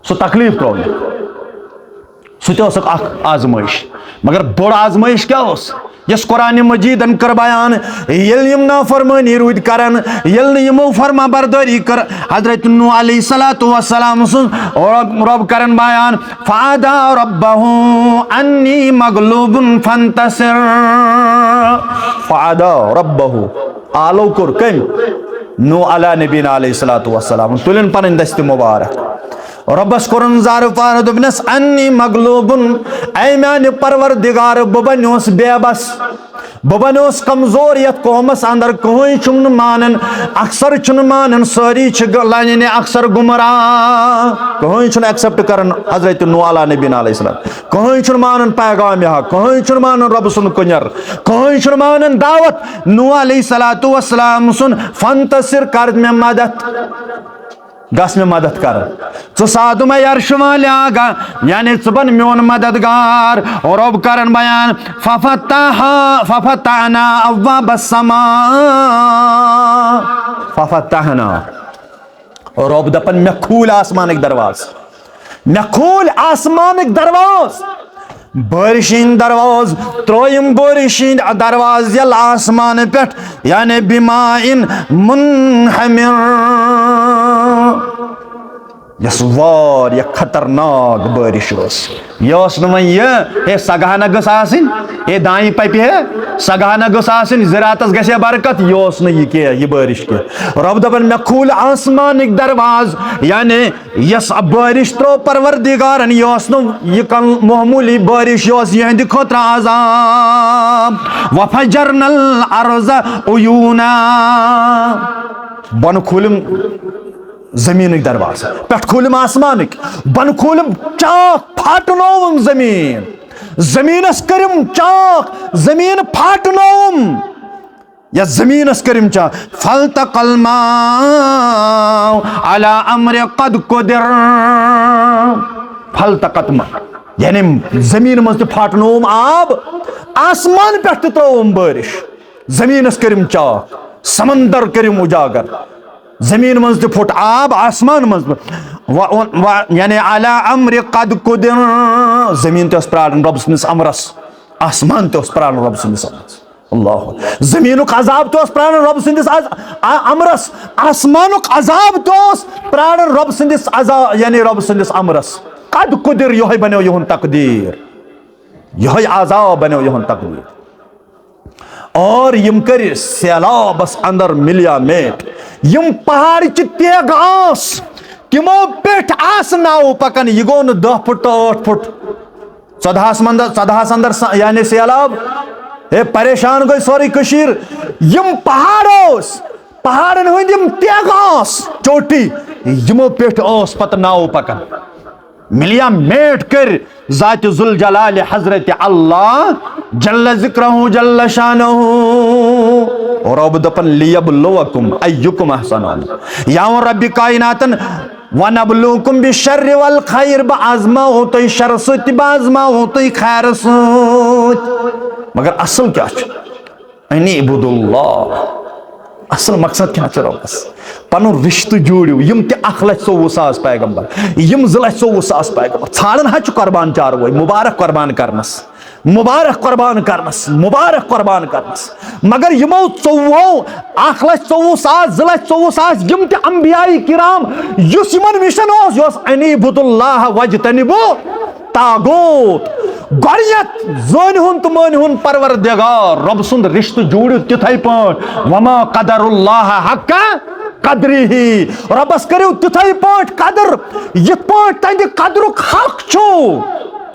سُہ تکلیف ترٛوو مےٚ۔ سُہ تہِ اوسُکھ اکھ آزمٲیش۔ مگر بوٚڑ آزمٲیش کیٛاہ اوس؟ یۄس قرآن مجیدن کٔر بیان، ییٚلہِ یِم نافرمٲنی روٗدۍ کران، ییٚلہِ نہٕ یِمو فرما بردٲری کٔر، حضرت نوح علیہ الصلوۃ والسلام سٕنٛز رۄب، رۄب کرن بیان، "فنادى ربه أني مغلوب فانتصر۔" فنادى ربه، آلو کوٚر کٔمۍ؟ نوح علیٰ نبینا علیہ الصلوۃ والسلام۔ تُلِن پنٕنۍ دستِ مبارک۔ رۄبس کوٚرُن زارٕ پارٕ، دوٚپنس، "انی مغلوبن"، اے میانہِ پروردگار، بہٕ بنیوس بے بس۔ بہٕ بنیوس کمزور یتھ قومس اندر، کٕہٕنۍ چھُم نہٕ مانان، اکثر چھُنہٕ مانان، سٲری چھِ گ-، یعنی اکثر گمراہ، کٕہٕنۍ چھُنہٕ ایکسپٹ کران حضرت نوح علیہ نبینا علیہ السلام، کٕہٕنۍ چھُنہٕ مانان پیغام حق، کٕہٕنۍ چھُنہٕ مانان رۄب سُنٛد کُنٮ۪ر، کٕہٕنۍ چھُنہٕ مانان دعوت۔ نوح علیہ الصلوۃ والسلام سُنٛد، فنتصر، کر مےٚ مدد۔ گژھ مےٚ مدد کر۔ ژٕ سادُم عرشہِ والیا گا، یعنی ژٕ بن میون مددگار۔ رۄب کرن بیان، ففتح، ففتحنا ابواب السماء، ففتحنا۔ رۄب دپان، مےٚ کھوٗلۍ آسمانٕکۍ دروازٕ، مےٚ کھوٗلۍ آسمانٕکۍ دروازٕ۔ بٲرِش ہِنٛدۍ دروازٕ، ترٛٲیِم بٲرِش ہِنٛدۍ دروازٕ یَلہٕ آسمانہٕ پٮ۪ٹھ، یعنی بِماء مُنْہَمِرٍ۔ یۄس واریاہ خطرناک بٲرِش ٲس۔ یہِ ٲس نہٕ وۄنۍ یہِ، ہے، سگہٕ ہنا گٔژھ آسٕنۍ، ہے، دانہِ پَپہِ، ہے، سگہٕ ہنا گٔژھ آسٕنۍ، زِراعتَس گژھِ ہے برکت، یہِ اوس نہٕ یہِ کینٛہہ، یہِ بٲرِش کینٛہہ۔ رۄب دَپان، مےٚ کھوٗلۍ آسمانٕکۍ دروازٕ، یعنی یۄس بٲرِش ترٲو پروردگارن، یہِ اوس نہٕ یہِ کانٛہہ معموٗلی بٲرِش، یہِ اوس یِہنٛدِ خٲطرٕ عذاب۔ وفجرنا الارض عیونا۔ بۄنہٕ کھوٗلِم زٔمیٖنٕکۍ دروازٕ، پٮ۪ٹھٕ کھوٗلِم آسمانٕکۍ، بۄنہٕ کھوٗلِم چاکھ، پھاٹنووُم زٔمیٖن، زٔمیٖنس کٔرِم چاکھ، زٔمیٖن پھاٹنووُم۔ یتھ زمینس کٔرِم چاہ، فالتقى الماء على امر قد قدر۔ فالتقى الماء، یعنی زمین منٛز تہِ پھاٹنووُم آب، آسمان پٮ۪ٹھ تہِ ترٲوٕم بٲرِش، زمینس کٔرِم چاہ، سمندر کٔرِم اجاگر، زمین منٛز تہِ پھوٚٹ آب، آسمان منٛز تہِ۔ و-، و-، یعنی على امر قد قدر، زمین تہِ ٲس پراران رۄب سٕنٛدِس امرس، آسمان تہِ اوس پراران رۄب سٕنٛدِس امرس۔ اللہ۔ زمینُک عذاب تہِ اوس پراران رۄب سٕنٛدِس عز-، آ-، امرس، آسمانُک عذاب تہِ اوس پراران رۄب سٕنٛدِس عذا-، یعنی رۄب سٕنٛدِس امرس۔ قد قدر، یِہوٚے بنیو یِہُنٛد تقدیٖر، یِہوٚے عذاب بنیو یِہُنٛد تقدیٖر۔ اور یِم کٔرۍ سیلابس اندر ملیا میٹ، یِم پہاڑ چہِ تیغ آس، تِمو پٮ۪ٹھ آسہٕ ناوٕ پکان، یہِ گوٚو نہٕ دَہ پھُٹ تہٕ ٲٹھ پھُٹ۔ ژۄدہَس منٛز، ژۄدہَس اندر س-، یعنی سیلاب۔ ہے، پریشان گٔے سٲرٕے کٔشیٖر۔ یِم پہاڑ ٲسۍ، پہاڑن ہٕنٛدۍ یِم تیغ آس، چوٹی، یِمو پٮ۪ٹھ ٲس پتہٕ ناوٕ پکان۔ ملیا میٹ کٔرۍ ذات ذوالجلال حضرت اللہ جل ذکرہ جل شانہ۔ رۄب دپان، لیبلوکم ایکم احسن عملا۔ یا ووٚن رب کائناتن، ونبلوکم بالشر والخیر، بہٕ آزماوو تُہۍ شرٕ سۭتۍ تہِ، بہٕ آزماوو تُہۍ خیرٕ سۭتۍ۔ مگر اصل کیٛاہ چھُ؟ ان اعبدوا اللہ۔ اصل مقصد کیٛاہ چھُ رۄبس؟ پنُن رشتہٕ جوڑِو۔ یِم تہِ اکھ لچھ ژوٚوُہ ساس پیغمبر، یِم زٕ لچھ ژوٚوُہ ساس پیغمبر، ژھانڈان حظ چھُ قربان چاروٲے، مبارک قربان کرنس، مبارک قربان کرنس، مبارک قربان کرنس۔ مگر یِمو ژوٚوُہو، اکھ لچھ ژوٚوُہ ساس، زٕ لچھ ژوٚوُہ ساس، یِم تہِ انبیاء کرام، یُس یِمن مشن اوس، یہِ اوس ان اعبدوا اللہ واجتنبوا طاغوت۔ گۄڈٕنیتھ زٲنۍ ہُن تہٕ مٲنۍ ہُن پروردگار، رۄب سُنٛد رشتہٕ جوٗڑِو تِتھے پٲٹھۍ۔ وما قدر اللہ حق قدرہ، رۄبس کٔرِو تِتھے پٲٹھۍ قدر، یِتھ پٲٹھۍ تہنٛدِ قدرُک حق چھُ۔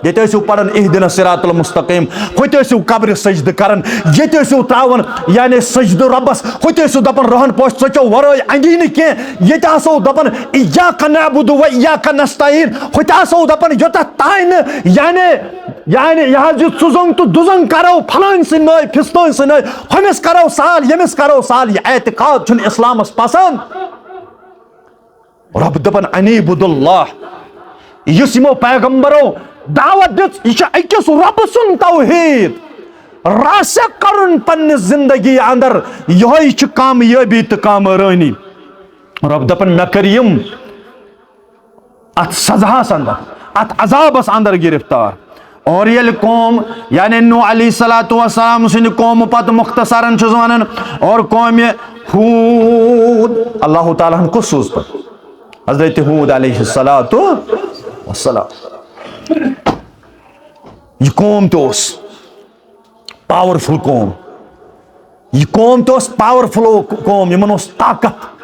ییٚتہِ ٲسِو پران اہدنا الصراط المستقیم، ہوٚتہِ ٲسِو قبرِ سجدٕ کران، ییٚتہِ ٲسِو تراوان یعنی سجدٕ رۄبس، ہوٚتہِ ٲسِو دپان رۄہن پوش ژۄچو ورٲے انگی نہٕ کینٛہہ، ییٚتہِ آسو دپان ایاک نعبد و ایاک نستعین، ہوٚتہِ آسو دپان یوٚتتھ تانۍ نہٕ یعنی یعنی یہِ حظ یہِ ژُزنٛگ تہٕ دُزنٛگ کرو، پھلٲنۍ سٕنٛدۍ نٲوۍ، پھستٲنۍ سٕنٛدۍ نٲوۍ، ہُمِس کرو سال، ییٚمِس کرو سال، یہِ اعتقاد چھُنہٕ اسلامس پسند۔ رۄب دپان، "انیبُد اللہ"، یُس یِمو پیغمبرو دعوت دِژ، یہِ چھُ أکِس رۄبہٕ سُنٛد توحید راسخ کرُن پننہِ زندگی اندر، یِہوٚے چھُ کامیٲبی تہٕ کامرٲنی۔ رۄب دپان، مےٚ کٔرۍ یِم اتھ سزاہس اندر، اتھ عذابس اندر گرفتار۔ اور ییٚلہِ قوم، یعنی نوح علیہ الصلوۃ والسلام سٕنٛدِ قومہٕ پتہٕ مختصرن چھُس ونان، اور قومِ ہود، اللہ تعالیٰ ہن کُس سوٗز پتہٕ؟ حضرت ہود علیہ الصلوۃ والسلام۔ یہِ قوم تہِ اوس پاورفل قوم۔ یہِ قوم تہِ اوس پاورفل قوم، یِمن اوس طاقت۔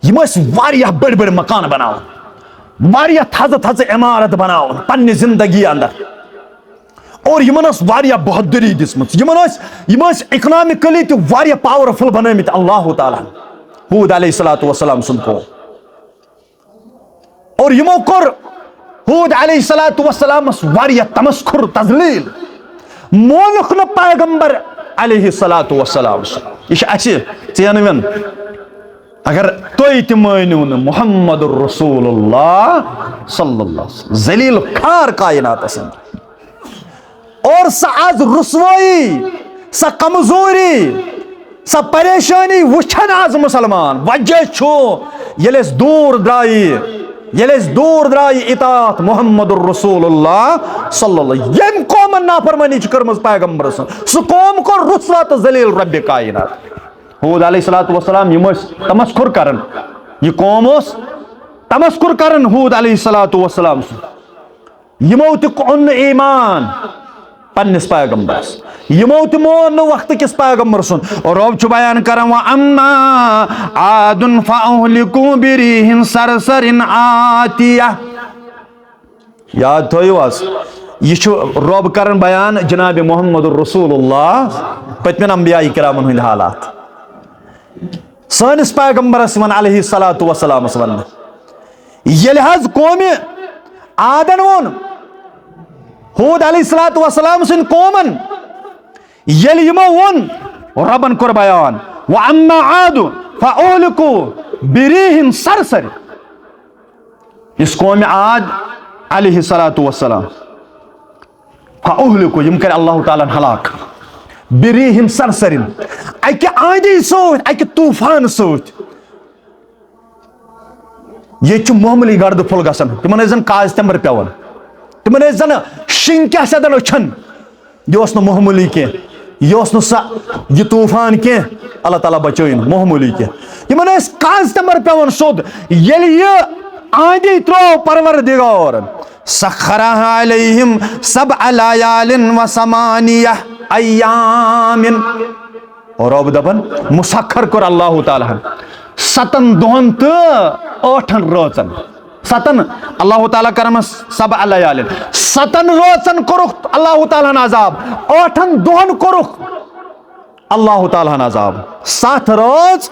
یِم ٲسۍ واریاہ بٔڑۍ بٔڑۍ مکان بناوان، واریاہ تھزٕ تھزٕ عمارت بناوان پننہِ زندگی اندر۔ اور یِمن ٲس واریاہ بہادری دِژمٕژ، یِمن ٲسۍ، یِم ٲسۍ اکنامکلی تہِ واریاہ پاورفل بنٲومٕتۍ اللہ تعالیٰ ہن، ہود علیہ الصلوۃ والسلام سُنٛد قوم۔ اور یِمو کوٚر ہود علیہ الصلوۃ والسلامس واریاہ تمسخر، تذلیل، مونُکھ نہٕ پیغمبر علیہ الصلوۃ والسلام سُنٛد۔ یہِ چھُ اَسہِ ژینوٕنۍ۔ اگر تُہۍ تہِ مٲنِو نہٕ محمد رسول اللہ صلی اللہ علیہ وسلم، ذلیل خار کائناتس اندر۔ اور سۄ آز رسوٲیی، سۄ کمزوری، سۄ پریشانی وٕچھن آز مسلمان۔ وجہ چھُ، ییٚلہِ أسۍ دوٗر درٛایہِ، ییٚلہِ أسۍ دوٗر درٛایہِ اطاعت محمد رسول اللہ صلی اللہ، ییٚمۍ قومن نافرمٲنی چھِ کٔرمٕژ پیغمبر سٕنٛز، سُہ قوم کوٚر رسوا تہٕ ذلیل رب کائنات۔ ہود علیہ الصلوۃ والسلام، یِم ٲسۍ تمسخر کران، یہِ قوم اوس تمسخر کران ہود علیہ الصلوۃ والسلام سُنٛد۔ یِمو تہِ اوٚن نہٕ ایمان پننِس پیغمبرس، یِمو تہِ مون نہٕ وقتہٕ کِس پیغمبر سُنٛد۔ رۄب چھُ بیان کران، "وَأَمَّا عَادٌ فَأُهْلِكُوا بِرِيحٍ صَرْصَرٍ عَاتِيَةٍ۔" یاد تھٲیِو حظ، یہِ چھُ رۄب کران بیان جناب محمد رسول اللہ پٔتمٮ۪ن انبیاء کرامن ہٕنٛدۍ حالات۔ سٲنِس پیغمبرس یِوان علیہ الصلوۃ والسلامس وننہٕ، ییٚلہِ حظ قومِ عادن ووٚن، ہود علیہ الصلوۃ والسلام سٕنٛدۍ قومن ییٚلہِ یِمو ووٚن، رۄبن کوٚر بیان، "وَأَمَّا عَادٌ فَأُهْلِكُوا بِرِيحٍ صَرْصَرٍ۔" یُس قومِ عاد علیہ الصلوۃ والسلام، فَأُهْلِكُوا، یِم کٔرۍ اللہ تعالیٰ ہن ہلاک، بِرِيحٍ صَرْصَرٍ، اکہِ آندی سۭتۍ، اکہِ طوفان سۭتۍ۔ ییٚتہِ چھُ معموٗلی گردٕ پھوٚل گژھان، تِمن ٲسۍ زن کاز تمبر پٮ۪وان، تِمن ٲسۍ زن شِنۍ کیٛاہ سیدن أچھن۔ یہِ اوس نہٕ معموٗلی کینٛہہ، یہِ اوس نہٕ سۄ، یہِ طوفان کینٛہہ، اللہ تعالیٰ بچٲیِن معموٗلی کینٛہہ۔ یِمن ٲسۍ کاز تمبر پٮ۪وان سیوٚد، ییٚلہِ یہِ آندی ترٛوو پروردگارن، سخرها علیہم سبع لیال و ثمانیہ ایام۔ رۄب دپان، مسخر کوٚر اللہ تعالیٰ ہن ستن دۄہن تہٕ ٲٹھن رٲژن۔ ستن، اللہ تعالیٰ کرمس سبع لیالین، ستن رٲژن کوٚرُکھ اللہ تعالیٰ ہن عذاب، ٲٹھن دۄہن کوٚرُکھ اللہ تعالیٰ ہن عذاب۔ ستھ رٲژ،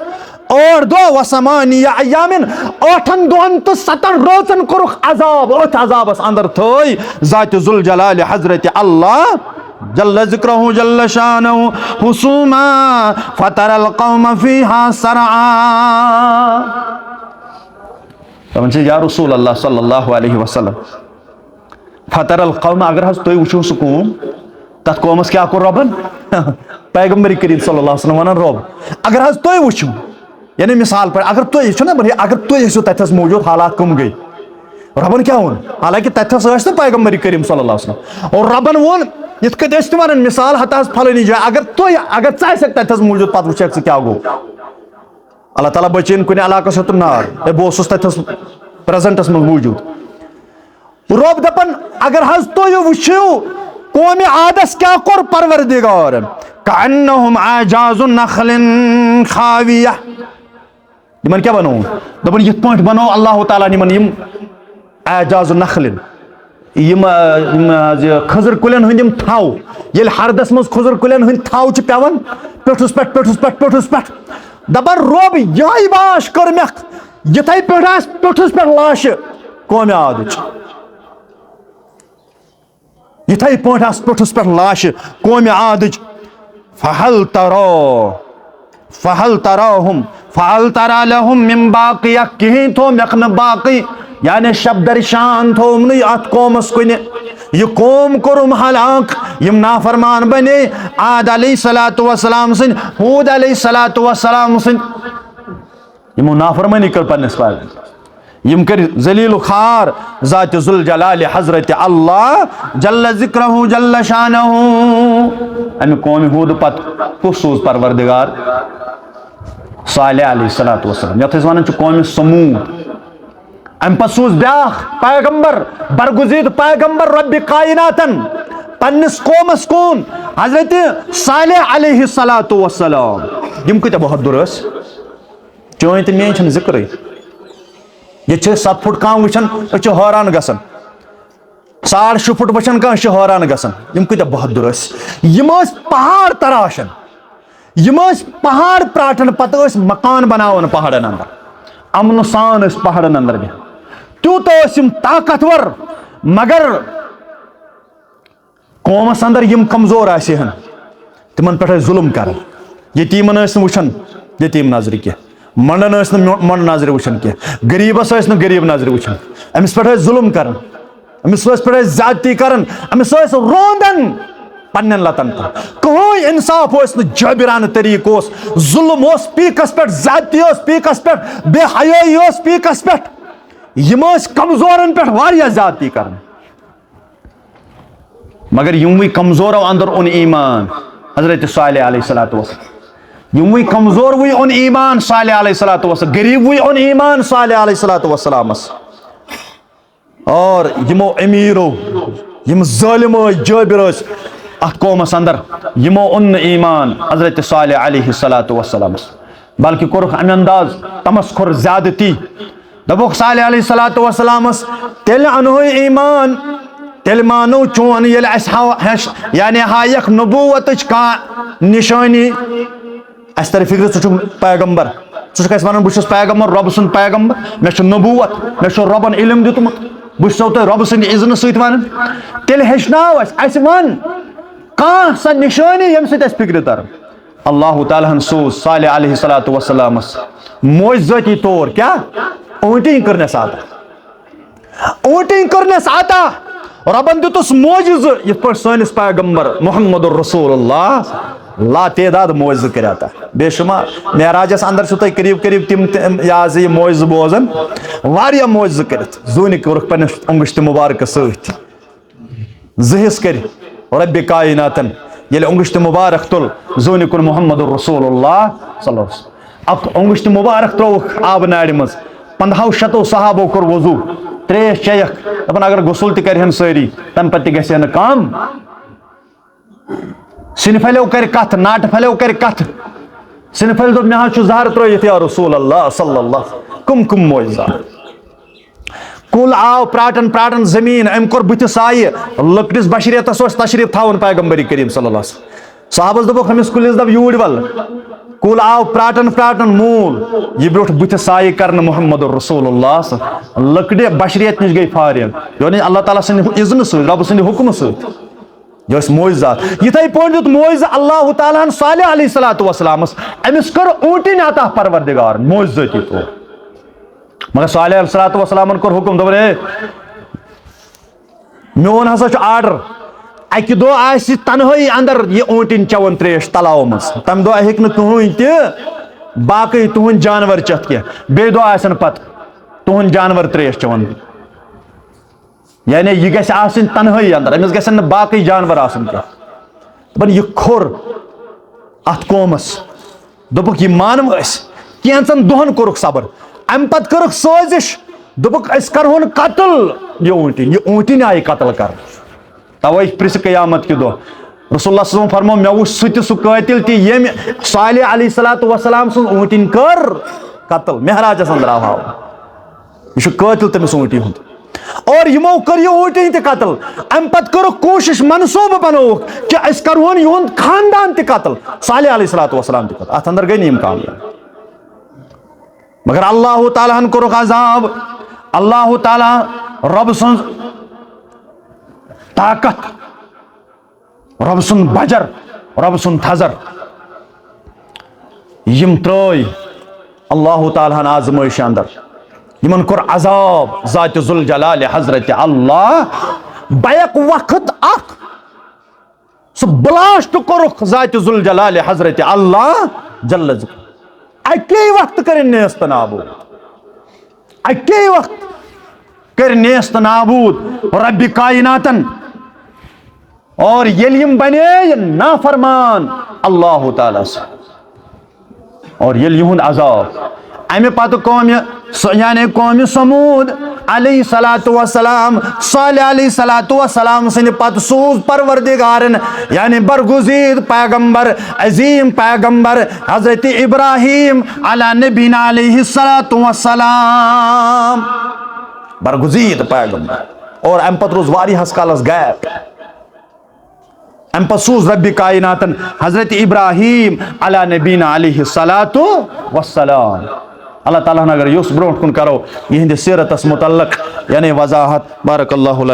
ٲٹھ دۄہ، و ثمانیہ ایامن، ٲٹھن دۄہن تہٕ ستن رٲژن کوٚرُکھ عذاب۔ أتھۍ عذابس اندر تھٲے ذات ذوالجلال حضرت اللہ جل ذکرہ جل شانہ حسوما فتر القوم فیہا سرعا۔ دپان چھِ، یا رسول اللہ صلی اللہ علیہ وسلم، فتر القوم، اگر حظ تُہۍ وٕچھِو سُہ قوم، تتھ قومس کیٛاہ کوٚر رۄبن؟ پیغمبر کریم صلی اللہ علیہ وسلم ونان، رۄب، اگر حظ تُہۍ وٕچھِو، یعنی مثال پٲٹھۍ، اگر تُہۍ، یہِ چھُنہ، اگر تُہۍ ٲسِو تتھس موٗجوٗد، حالات کٕم گٔے؟ رۄبن کیٛاہ ووٚن؟ حالانکہ تتھس ٲسۍ نہٕ پیغمبر کریم صلی اللہ علیہ وسلم۔ اور رۄبن ووٚن، یِتھ کٔنۍ أسۍ تہِ ونان مثال، ہتہٕ حظ پھلٲنی جایہِ، اگر تُہۍ، اگر ژٕ آسکھ تتھس موٗجوٗد، پتہٕ وٕچھکھ ژٕ کیٛاہ گوٚو۔ اللہ تعالیٰ بچٲیِن کُنہِ علاقس ہیوٚتُن نار۔ ہے، بہٕ اوسُس تتھس پریزنٹس منٛز موٗجوٗد۔ رۄب دپان، اگر حظ تُہۍ وٕچھِو قومِ عادس کیٛاہ کوٚر پروردگارن، کأنہم اعجاز نخل خاویہ۔ یِمن کیٛاہ بنوو؟ دپان، یِتھ پٲٹھۍ بنوو اللہ تعالیٰ ہن یِمن یِم اعجاز نخل، یِم، یِم حظ یہِ کھٔزٕر کُلٮ۪ن ہٕنٛدۍ یِم تھَو، ییٚلہِ ہردس منٛز کھٔزٕر کُلٮ۪ن ہٕنٛدۍ تھَو چھِ پٮ۪وان پیوٚٹھُس پٮ۪ٹھ، پیوٚٹھُس پٮ۪ٹھ، پیوٚٹھُس پٮ۪ٹھ، دپان، رۄب، یِہوٚے واش کٔر مےٚ، یِتھَے پٲٹھۍ آسہٕ پیوٚٹھُس پٮ۪ٹھ لاشہِ قومِ عادٕچ۔ یِتھَے پٲٹھۍ آسہٕ پیوٚٹھُس پٮ۪ٹھ لاشہِ قومِ عادٕچ۔ فہل ترو، فہل تراہم، فہل ترا لہم من باقیہ، کِہیٖنۍ تھوٚو مےٚ نہٕ باقٕے، یعنی شب درشان تھوٚوُم نہٕ اَتھ قومَس کُنہِ۔ یہِ قوم کوٚرُم ہلاک، یِم نافرمان بنے عاد علیہ الصلوۃ والسلام سٕنٛدۍ، ہود علیہ الصلوۃ والسلام سٕنٛدۍ۔ یِمو نافرمٲنی کٔر پننِس پاپس۔ یِم کٔرۍ ذلیل و خوار ذات ذوالجلال حضرت اللہ جل ذکرہ جل شانہ۔ اَمہِ قومہِ ہود پتہٕ کُس سوٗز پروردگار؟ صالح علیہ الصلوۃ والسلام، یَتھ أسۍ وَنان چھِ قومِ ثمود۔ اَمہِ پتہٕ سوٗز بیٛاکھ پیغمبر، برگزیٖد پیغمبر رۄبِ کائناتن پننِس قومس کُن، حضرت صالح علیہ الصلوۃ والسلام۔ یِم کۭتیٛاہ بہادُر ٲسۍ۔ چٲنۍ تہٕ میٲنۍ چھنہٕ ذِکرٕے۔ ییٚتہِ چھِ أسۍ ستھ فُٹ کانٛہہ وٕچھان، أسۍ چھِ حٲران گژھان۔ ژاڑ شےٚ فُٹ وٕچھان کانٛہہ، أسۍ چھِ حٲران گژھان، یِم کۭتیٛاہ بہادُر ٲسۍ۔ یِم ٲسۍ پہاڑ تراشان، یِم ٲسۍ پہاڑ پراٹھان، پتہٕ ٲسۍ مکان بناوان پہاڑن اندر، امنہٕ سان ٲسۍ پہاڑن اندر بیٚہوان۔ تیوٗت ٲسۍ یِم طاقتور، مگر قومس اندر یِم کمزور آسہِ ہن، تِمن پٮ۪ٹھ ٲسۍ ظُلم کران۔ یتیٖمن ٲسۍ نہٕ وٕچھان یتیٖم نظرِ کینٛہہ، مۄنڈن ٲسۍ نہٕ میو-، مۄنڈ نظرِ وٕچھان کینٛہہ، غریٖبس ٲسۍ نہٕ غریٖب نظرِ وٕچھان۔ أمِس پٮ۪ٹھ ٲسۍ ظُلم کران، أمِس ٲسۍ پٮ۪ٹھ ٲسۍ زیادتی کران، أمِس ٲسۍ روندان پننٮ۪ن لتن پٮ۪ٹھ۔ کٕہٕنۍ انصاف اوس نہٕ، جٲبرانہٕ طریٖقہٕ اوس، ظُلم اوس پیٖکس پٮ۪ٹھ، زیادتی ٲس پیٖکس پٮ۪ٹھ، بے حیٲیی ٲس پیٖکس پٮ۪ٹھ۔ یِم ٲسۍ کمزورن پٮ۪ٹھ واریاہ زیادتی کران۔ مگر یِموٕے کمزورو اندر اوٚن ایمان حضرت صالح علیہ الصلوۃ والسلام۔ یِموٕے کمزوروٕے اوٚن ایمان صالح علیہ الصلوۃ والسلام، غریبوٕے اوٚن ایمان صالح علیہ الصلوۃ والسلامس۔ اور یِمو امیرو، یِم ظٲلم ٲسۍ، جٲبر ٲسۍ اتھ قومس اندر، یِمو اوٚن نہٕ ایمان حضرت صالح علیہ الصلوۃ والسلامس، بلکہ کوٚرُکھ امہِ انداز تمسخر، زیادتی۔ دوٚپُکھ صالح علیہ الصلوۃ والسلامس، "تیٚلہِ انہوے ایمان، تیٚلہِ مانو چون، ییٚلہِ اسہِ ہاو-، ہیٚچھ، یعنی ہایکھ نبوتٕچ کانٛہہ نشٲنی۔ اسہِ ترِ فکرِ، ژٕ چھُکھ پیغمبر، ژٕ چھُکھ اسہِ ونان، بہٕ چھُس پیغمبر، رۄبہٕ سُنٛد پیغمبر، مےٚ چھُ نبوت، مےٚ چھُ رۄبن علم دیُتمُت، بہٕ چھُسو تۄہہِ رۄبہٕ سٕنٛدِ اذنہٕ سۭتۍ ونان۔ تیٚلہِ ہیٚچھناو اسہِ، اسہِ ون کانٛہہ سۄ نشٲنی، ییٚمہِ سۭتۍ اسہِ فکرِ ترن۔" اللہ تعالیٰ ہن سوز صالح علیہ الصلوۃ والسلامس معجزٲتی طور کیٛاہ؟ اوٗنٹِنۍ کٔرنس عطا۔ اوٗنٹِنۍ کٔرنس عطا۔ رۄبن دیُتُس معجزٕ، یِتھ پٲٹھۍ سٲنِس پیغمبر محمد رسول اللہ لا تعداد معجزٕ کٔرۍ عطا۔ بے شمار۔ معراجس اندر چھِو تُہۍ قریب قریب تِم تہِ، یہِ حظ یہِ معجزٕ بوزان۔ واریاہ معجزٕ کٔرِتھ۔ زوٗنہِ کوٚرُکھ پننِس انگشتِ مبارکس سۭتۍ۔ زٕ حصہٕ کٔرۍ رۄبِ کائناتن ییٚلہِ انگشتِ مبارک تُل، زوٗنہِ کُن محمد رسول اللہ صلی اللہ علیہ وسلم۔ اکھ انگشتِ مبارک ترٲوٕکھ آبہٕ نارِ منٛز، پندہو شتو صحابو کوٚر وضو، تریش چیٚیکھ، دپان اگر غسل تہِ کرِہن سٲری، تمہِ پتہٕ تہِ گژھِ ہے نہٕ کم۔ سِنہِ پھلیو کرِ کتھ، ناٹہِ پھلیو کرِ کتھ۔ سِنہِ پھلۍ دوٚپ، "مےٚ حظ چھُ زہر ترٲوِتھ یا رسول اللہ صلی اللہ علیہ وسلم۔" کم کم معجزات۔ کُل آو پراٹن پراٹن زمین، أمۍ کوٚر بُتھِ سایہِ۔ لۄکٹِس بشریتس اوس تشریف تھاوُن پیغمبر کریم صلی اللہ علیہ وسلم۔ صحابس دوٚپُکھ، "أمِس کُلِس دپ یوٗرۍ ول۔" کُل آو پراٹن پراٹن موٗل، یہِ بیوٗٹھ بُتھِ سایہِ کرنہٕ محمد رسول اللہ صلی اللہ علیہ وسلم۔ لۄکٹہِ بشریت نِش گٔے فارغ، یعنی اللہ تعالیٰ سٕنٛدِ اذنہٕ سۭتۍ، رۄبہٕ سٕنٛدِ حُکمہٕ سۭتۍ۔ یہِ ٲسۍ معجزات۔ یِتھے پٲٹھۍ دیُت معجزٕ اللہ تعالیٰ ہن صالح علیہ الصلوۃ والسلامس، أمِس کٔر اوٗنٹِنۍ عطا پروردگار معجزٲتی طور۔ مگر صالح علیہ الصلوۃ والسلامن کوٚر حُکم، دوٚپُن، "ہے، میون ہسا چھُ آرڈر، اکہِ دۄہ آسہِ تنہٲیی اندر یہِ اوٗنٹِنۍ چٮ۪وان تریش تلاوٕ منٛز، تمہِ دۄہ ہیٚکہِ نہٕ کٕہٕنۍ تہِ باقٕے تُہنٛدۍ جانور چٮ۪تھ کینٛہہ، بیٚیہِ دۄہ آسن پتہٕ تُہنٛدۍ جانور تریش چٮ۪وان۔" یعنی یہِ گژھِ آسٕنۍ تنہٲیی اندر، أمِس گژھن نہٕ باقٕے جانور آسٕنۍ کینٛہہ۔ دپان یہِ کھوٚر اتھ قومس، دوٚپُکھ، "یہِ مانو أسۍ۔" کینٛژن دۄہن کوٚرُکھ صبر، امہِ پتہٕ کٔرٕکھ سٲزش، دوٚپُکھ، "أسۍ کرہون قتل یہِ اوٗنٹِنۍ، یہِ اوٗنٹِنۍ آیہِ قتل کرنہٕ۔" توے پرژھ قیامت کہِ دۄہ۔ رسول اللہ صلی اللہ علیہ وسلم فرمو، مےٚ وُچھ سُہ تہِ سُہ قٲتِل تہِ، ییٚمۍ صالح علیہ الصلوۃ والسلام سٕنٛز اوٗنٹِنۍ کٔر قتل، معراجس اندر آو ہاونہٕ۔ یہِ چھُ قٲتِل تٔمِس اوٗنٹی ہُنٛد۔ اور یِمو کٔر یہِ اوٗنٹِنۍ تہِ قتل۔ اَمہِ پتہٕ کٔرٕکھ کوٗشِش، منصوٗبہٕ بنووُکھ کہِ أسۍ کرہون یِہُنٛد خاندان تہِ قتل، صالح علیہ الصلوۃ والسلام تہِ قتل۔ اَتھ اندر گٔے نہٕ یِم کامیاب۔ مگر اللہ تعالیٰ ہن کوٚرُکھ عذاب۔ اللہ تعالیٰ رۄب سٕنٛز طاقت، رۄب سُنٛد بجر، رۄب سُنٛد تھزر، یِم ترٲے اللہ تعالیٰ ہن آزمٲیش اندر۔ یِمن کوٚر عذاب ذات ذوالجلال حضرت اللہ۔ بیک وقت اکھ سُہ بلاسٹ کوٚرُکھ ذات ذوالجلال حضرت اللہ جل ذکر۔ اکی وقت کٔرِن نیست نابود۔ اکی وقت کٔرۍ نیست نابود رب کائناتن۔ اور ییٚلہِ یِم بنے نافرمان اللہ تعالیٰ سٕنٛدۍ، اور ییٚلہِ یِہُنٛد عذاب، اَمہِ پتہٕ قومہِ س-، یعنی قومہِ ثمود علیہ الصلوۃ والسلام، صالح علیہ الصلوۃ والسلام سٕنٛدِ پتہٕ سوٗز پروردگارن، یعنی برگزید پیغمبر، عظیم پیغمبر حضرت ابراہیم علی نبینا علیہ الصلوۃ والسلام۔ برگزید پیغمبر۔ اور امہِ پتہٕ روٗز واریاہس کالس gap۔ امہِ پتہٕ سوٗز ربِ کائناتن حضرت ابراہیم علی نبینا علیہ الصلوۃ والسلام۔ اللہ تعالیٰ ہن اگر یوٚژھ، برونٛٹھ کُن کرو یِہنٛدِ سیرتس متعلق یعنی وضاحت۔ بارک اللہ لنا۔